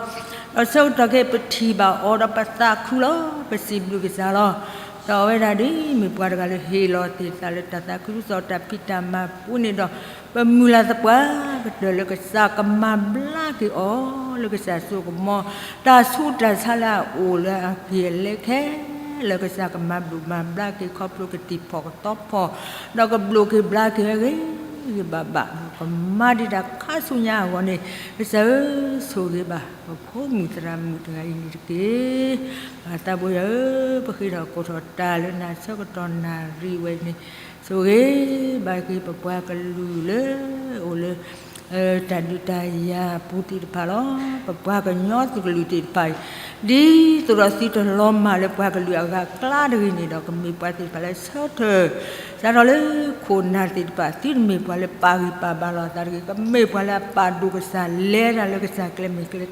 ဒီးဆၢကတီၢ်ခဲအံၤ ပထံၣ်ဘၣ်အီၤဒီးပသးခုလီၤ. ပစံးဘျုးကစၢ်လီၤ. ဒီးအဝဲဒၣ်ဒ်မ့ၢ်ပှၤတဂၤလၢဟ့ၣ်လီၤသ့ၣ်သးလၢတၢ်သးခုကစီၣ်တၢ်ဖံးတၢ်မၤပူၤန့ၣ်ဒီး ပမုၢ်လၢ်သပှၢ်ကတၢၢ်လၢကစၢ်ကမၤဘျါက့ၤအီၤ လၢကစၢ်စိကမီၤ တၢ်ဆူးတၢ်ဆါလၢအအိၣ်လၢအက့ၤအလဲခဲလၢာ် ကစၢ်ကမၤဘျုးမၤဘျါက့ၤခီဖျိကသံၣ်ဖီၣ်ကသီဖီၣ် ဒီးကဘျိးက့ၤဘျါက့ၤဝဲဂ့ၤဂ့ၤဘၣ်ဘၣ် ဒီးကမၤဒံးတၢ်ခါဆူညါအဂီၢ်န့ၣ် ကစၢ်ဧၢ ဆိၣ်ဂ့ၤဘၣ်ပဖိမုၣ်သရၣ်မုၣ်တဂၤအံၤန့ၣ်တက့ၢ်. ပၢ်သးဘိယွၤဧၢ, ပဃ့ထီၣ်ကိးထီၣ်တၢ်လၢနၤဆၢကတီၢ်နၣ်ရံၣ်ဝဲန့ၣ် ဆိၣ်ဂ့ၤဘၣ်က့ၤပပှၤကလုာ်လၢ အိၣ်လၢ တၢ်ဒုးတၢ်ယၤအပူၤသ့ၣ်တဖၣ်လီၤ. ပပှၤကညီသုးကလုာ်သ့ၣ်တဖၣ်အံၤ ဒ်သိးဒီးသုတလီၤမၢ်လၢပှၤကလုာ်အဂၤအကျါတဂ့ၤန့ၣ်ဒီး ကမ့ၢ်ပှၤသ့ၣ်တဖၣ်လၢဆၢထၢၣ် စးထီၣ်လၢခိၣ်နၢ်သ့ၣ်တဖၣ် သုတမ့ၢ်ပှၤလၢပာ်ဂံၢ်ပာ်ဘါလီၤအသးတဂ့ၤ, ကမ့ၢ်ပှၤလၢအပာ်ဒိၣ်ကစၢ် လဲၤတၢ်လၢကစၢ်ကျဲမ့ၢ်ကျဲ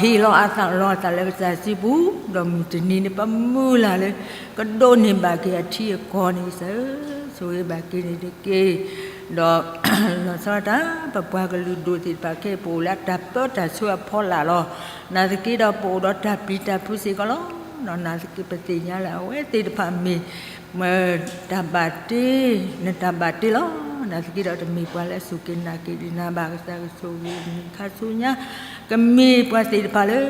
တီ ဒီးဟ့ၣ်လီၤအသးလီၤအသးလၢကစၢ်စုပူၤ, ဒီးမုၢ်တနံၤန့ၣ် ပမုၢ်လၢ်လၢ ကဒိးန့ၢ်ဘၣ်က့ၤအထံအကီၢ်န့ၣ် ကစၢ်ဧၢ, ဆိၣ်ဂ့ၤဘၣ်က့ၤန့ၣ်တက့ၢ်. ဒီး လီၤဆီဒၣ်တၢ် ပပှၤကလုာ်ဒိၣ်သ့ၣ်တဖၣ်ခဲအံၤ ပအိၣ်လၢအတၢ်ပၢတၢ်ဆှၢအဖီလာ်လီၤ. နာ်သက့ဒီး ပအိၣ်ဒီးတၢ်ပျံၤတၢ်ဖုးစ့ၢ်ကီးလီၤ. ဒီးနာ်သက့ ပသ့ၣ်ညါလၢအဝဲသ့ၣ်တဖၣ်မ့ၢ် တၢ်ဘၣ်တ့ နတၢ်ဘၣ်တ့လီၤ. နာ်သက့ဒီး တမ့ၢ်ပှၤလၢအစူၢ်က့ၤနာ်က့ၤဒံးနၤဘၣ်, ကစၢ်ကဆိၣ်ဂ့ၤနၤခါဆူညါ, ကမ့ၢ်ပှၤသ့ၣ်တဖၣ်လၢ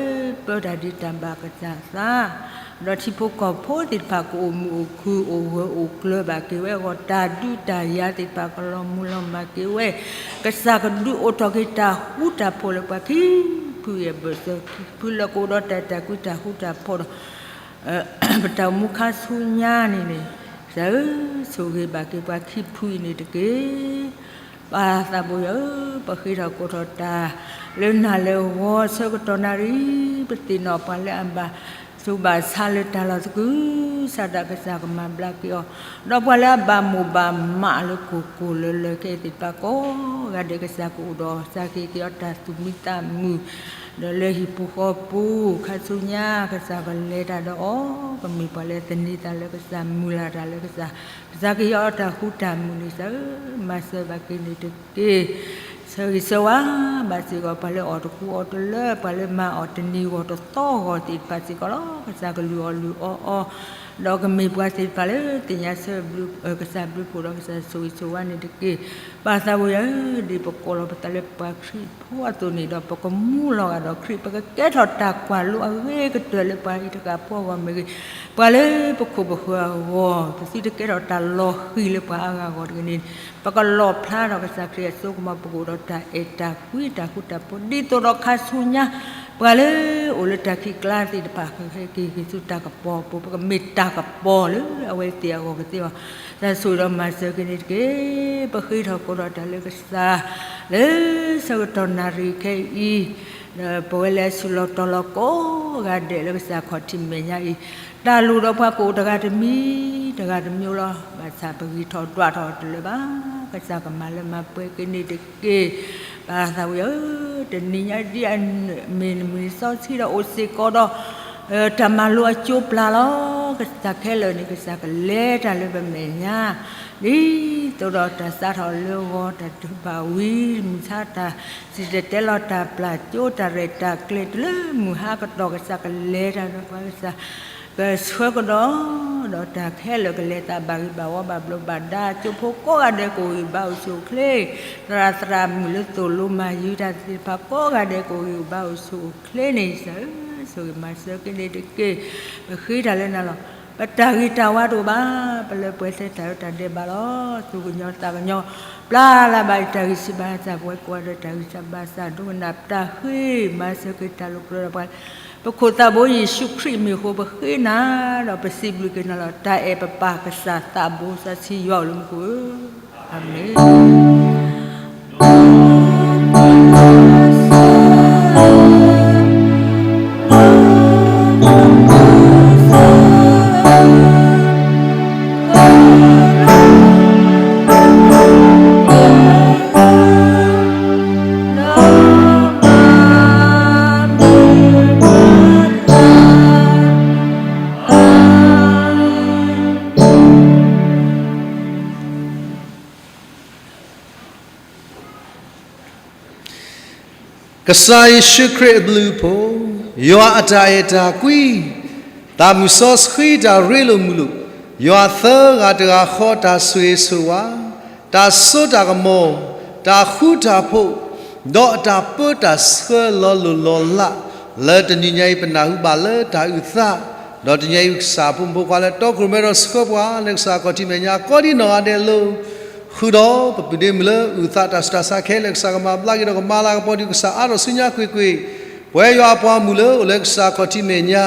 ပၢတၢ်ဒံးတၢ်ဘၣ်ကစၢ်သး, ဒီးထံဖိကီၢ်ဖိသ့ၣ်တဖၣ် ကအိၣ်မုာ်အိၣ်ခုၣ် အိၣ်ဂၢၢ်အိၣ်ကျၢၤဘၣ်က့ၤဝဲအဂီၢ်, တၢ်ဒုးတၢ်ယၤသ့ၣ်တဖၣ် ကလီၤမုၢ်လီၤမၢ်က့ၤဝဲ, ကစၢ်ကဒုးအိၣ်ထီၣ်က့ၤတၢ်ဃူတၢ်ဖိးလၢပှၤခံဖုအံၤအဘၢၣ်စၢၤ, ခံဖုလၢကအိၣ်ဒီးတၢ်အဲၣ်တၢ်ကွံတၢ်ဃူတၢ်ဖိးဒီး ပတၢ်အိၣ်မူခါဆူညါန့ၣ်န့ၣ်, ကစၢ်ဧၢ, ဆိၣ်ဂ့ၤဘၣ်က့ၤပှၤခံဖုအံၤန့ၣ်တက့ၢ်. ပၢ်သးဘိယွၤဧၢ, ပဃ့ထီၣ်ကိးထီၣ်တၢ် လၢနၤလၢဂီၤဆၢကတီၢ်နၣ်ရံၣ်, ပသ့ၣ်နီၣ်ပှၤလၢအဘၣ်ဆူးဘၣ်ဆါလၢတၢ်လီၢ်သကုၤဆးဒး ကစၢ်ကမၤဘျါက့ၤအီၤ, ဒီးပှၤလၢအဘၣ်မိၣ်ဘၣ်မးလၢကိၢ်ကိၢ်လၢလၢခဲအံၤသ့ၣ်တဖၣ်ကိးဂၤဒဲး ကစၢ်ကအိၣ်ဒီး ကစၢ်ကဟ့ၣ်က့ၤအီၤတၢ်သူၣ်မံသးမုာ်, ဒီးလၢဟံၣ်ပူၤဃီပူၤ ခါဆူညါ ကစၢ်ကလဲၤတၢ်ဒီးအီၤ, ကမ့ၢ်ပှၤလၢသန့ၤသးလၢကစၢ် မုၢ်လၢ်တၢ်လၢကစၢ်, ကစၢ်ကဟ့ၣ်အီၤတၢ်ဃူတၢ်မုာ်န့ၣ် ကစၢ်ဧၢ, မၤစၢၤဘၣ်က့ၤန့ၣ်တက့ၢ်. ဆၢဂ့ၤဆၢဝါဘၣ်စ့ၢ်ကီး ပှၤလၢအီၣ်တကူအီတလၢ ပှၤလၢမၤအီၣ်တနံၤဂီၢ်တသီဂီၢ်သ့ၣ်တဖၣ်စ့ၢ်ကီးလီၤ. ကစၢ်ကလုၢ်အီၣ်လုၢ်အီအီၤ, ဒီးကမ့ၢ်ပှၤသ့ၣ်တဖၣ်လၢသ့ၣ်ညါဆၢဘျုး ကစၢ်ဘျုးဖှိၣ်ဒီး ကစၢ်ဆိၣ်ဂ့ၤဆိၣ်ဝါန့ၣ်တက့ၢ်. ပၢ်သးဘိယွၤဧၢ, ဒ်ပကိးလီၤပသးလၢပှၤခရံာ်ဖိအသိးန့ၣ်ဒီး ပကမူလီၤဂာ်ဒီးခရံာ်, ပကကဲထီၣ်တၢ်ကွၢ်လိအဂ့ၤကတၢၢ်လၢပှၤအံၤတဂၤဖိအဂီၢ်မ့ၢ်ဂ့ၤ, ပှၤလၢပခိၣ်ပဃၢၤအဂီၢ်, ပသုတကဲထီၣ်တၢ်လီၤဃံၤလၢပှၤအါဂၤအဂီၢ်တဂ့ၤန့ၣ်, ပကလီၣ်ဖျါထီၣ်ကစၢ်ခရံာ်အစိကမီၤ, ပကအိၣ်ဒီးတၢ်အဲၣ်တၢ်ကွံတၢ်ဃူတၢ်ဖိး ဒ်သိးဒီးခါဆူညါ ပှၤလၢအိၣ်လၢတၢ်ခံးကျါသ့ၣ်တဖၣ် ကဟဲက့ၤက့ၤဆူတၢ်ကပီၤအပူၤ, ပကမ့ၢ်တၢ်ကပီၤလၢအဝဲသ့ၣ်အဂီၢ်ကသ့အီၤ, တၢ်ဆိၣ်ဂ့ၤဒီးမၤစၢၤက့ၤန့ၣ်တက့ၢ်. ပဃ့ထီၣ်ကိးဒီးတၢ်လၢကစၢ် လၢဆၢကတီၢ်နၣ်ရံၣ်ခဲအံၤ, ဒီးပဝဲလၢအဆူၣ်လီၤတီၤလီၤကိးဂၤဒဲးလၢကစၢ်ခီၣ်ထံးမဲာ်ညါအံၤ, တၢ်လိၣ်ဒီးပှၤကအိၣ်တဂၤတမံၤ, တဂၤတမံၤလီၤ. ဘၣ်ဆၣ်ပဂံၢ်ထီၣ်ဒွးထီၣ်တလၢာ်ဘၣ်. ကစၢ်ကမၤလၢမၤပှဲၤက့ၤန့ၣ်တက့ၢ်. ပၢ်သးဝံၣ်ဧၢ, တနံၤညါဒ်အမ့ၢ်နမံၤစီဆှံဒီးအိၣ်စ့ၢ်ကီးဒီး တၢ်မၤလိအကၠိပျၢ်လီၤ. ကစၢ်ခဲလၢာ်န့ၣ် ကစၢ်ကလဲၤတၢ်လၢပမဲာ်ညါ, ဒ်သိးဒီးတၢ်စးထီၣ်လၢဂီၤ တၢ်ထုးဘၣ်ဝံၤ မုၢ်ဆါတၢ်စံၣ်တဲၤတဲလီၤတၢ်ပျၢ်ကၠိ တၢ်ရဲၣ်တၢ်ကျဲၤတုၤလၢမုၢ်ဟါကတီၢ် ကစၢ်ကလဲၤတၢ်ဒီးပှၤကစၢ် ကဆှၢကဒီး ဒီးတၢ်ခဲလၢာ်ကလဲၤသးဘၣ်ဂ့ၤဘၣ်ဝီဘၣ်ဘျီးဘၣ်ဒါ ကၠိဖိကိးဂၤဒဲးကအိၣ်ဂံၢ်ဘါအိၣ်ဆူၣ်အိၣ်ချ့, သရၣ်သရၣ်မုၣ်လၢသိၣ်လိမၤယုၤတၢ်သ့ၣ်တဖၣ် ကိးဂၤဒဲးကအိၣ်ဂံၢ်အိၣ်ဘါအိၣ်ဆူၣ်အိၣ်ချ့န့ၣ် ကစၢ်ဧၢ, ဆိၣ်ဂ့ၤမၤစၢၤက့ၤန့ၣ်တက့ၢ်. ပဃ့တၢ်လၢနၤလီၤ. ပတၢ်ဂ့ၤတၢ်ဝါတအိၣ်ဘၣ်, ပလၢပှဲၤထဲတၢ်အၢတၢ်ဒဲးဘးလီၤ. သူၣ်ကညီၤသးကညီၤ ပျၢ်လၢ်ဘၣ်အံၤ တၢ်ဂံၢ်ဆံးဘၣ်ဆၣ် ပဝဲကိးဂၤဒဲးတၢ်ဂံၢ်စၢ်ဘါစၢ် ဒိကနၣ်ပတၢ်ဃ့ မၤစၢၤက့ၤတၢ်လိာ်ကြၢးဒီးပှၤ ပခိၣ်သးဘိယ့ၣ်ၡူးခရံာ်မ့ၢ်အဃိ ပဃ့နၤ ဒီးပစံးဘျုးက့ၤနၤလီၤ. တၢ်အဲၣ်ပပၢ်ကစၢ်သးဘိစီဆှံယွၤအိၣ်လၢမူခိၣ်ဧၢ, အၤမ့ၣ်. ကစၢ်ယ့ၣ်ၡူးခရံာ်အဘျုးအဖှိၣ်, ယွၤအတၢ်အဲၣ်တၢ်ကွံ, သးမုၢ်စီဆှံတၢ်ရ့လိာ်မုာ်လိာ်, ယွၤသၢဂၤတဂၤဃီတၢ်ဆိၣ်ဂ့ၤဆိၣ်ဝါ, တၢ်စိတၢ်ကမီၤ, တၢ်ဃူတၢ်ဖိး, ဒီးအတၢ်ပၢတၢ်ဆှၢလီၤလိၢ်လီၤလး, လၢတနံၤညါအံၤ ပနၢ်ဟူဘၣ်လၢတၢ်အုၣ်သး, ဒီးတနံၤညါအံၤ ကစၢ်အဖိမုၣ်ဖိခွါလၢတီခိၣ်ရိၣ်မဲဒီးဆှၢပှၤလၢကစၢ်ခီၣ်ထံးမဲာ်ညါ ကိးဒံနီၢ်ဂၤဒဲးအလိၤ, ဃုာ်ဒီးပပုၢ်ဒ့မုၣ်လၢအုၣ်သးတၢ်ဆူးတၢ်ဆါခဲလၢာ် ကစၢ်ကမၤဘျါက့ၤဒီးကမၤလၤကပီၤဒုး ကစၢ်အါထီၣ်ဆူညါကွ့ၢ်ကွ့ၢ်, ပဝဲယွၤအပှၤမုၣ်လၢအိၣ်လၢကစၢ်ခီၣ်ထံးမဲာ်ညါ,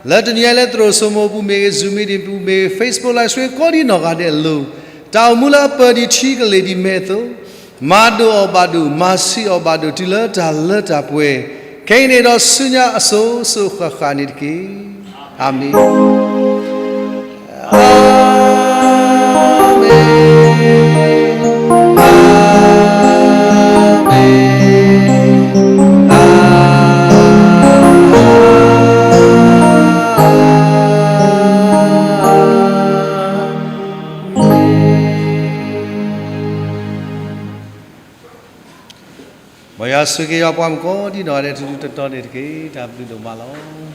လၢတနံၤညါလၢသရိာ်စိမိၤပူၤမ့ၢ်ဂ့ၤ, Zoom meetingပူၤမ့ၢ်ဂ့ၤ, Facebook live stream ကိးဒံနီၢ်ဂၤဒဲးအလိၤ, တၢ်အိၣ်မူလၢအပၢၤဒံးထံကလ့ၢ်ဒံးမဲာ်အသိး, မၤဒိၣ်အီၤဘၣ်ဒိၣ်, မၤဆံးအီၤဘၣ်ဒိၣ် တုၤလၢတၢ်လၢတၢ်ပှဲၤ, ခဲအံၤန့ၣ်ဒီးဆူညါအစိၤစိၤဃၣ်ဃၣ်န့ၣ်တက့ၢ်. အၤမ့ၣ်. အၤမ့ၣ်, အၤမ့ၣ်, အၤမ့ၣ်. မ်ယွၤဆိၣ်ဂ့ၤက့ၤယွၤပှၤမုၣ်ကိးဒံနီၢ်ဂၤဒဲး တဒူၣ်တတီၤန့ၣ်တက့ၢ်. တၢ်ဘျုးဒိၣ်မးလီၤ.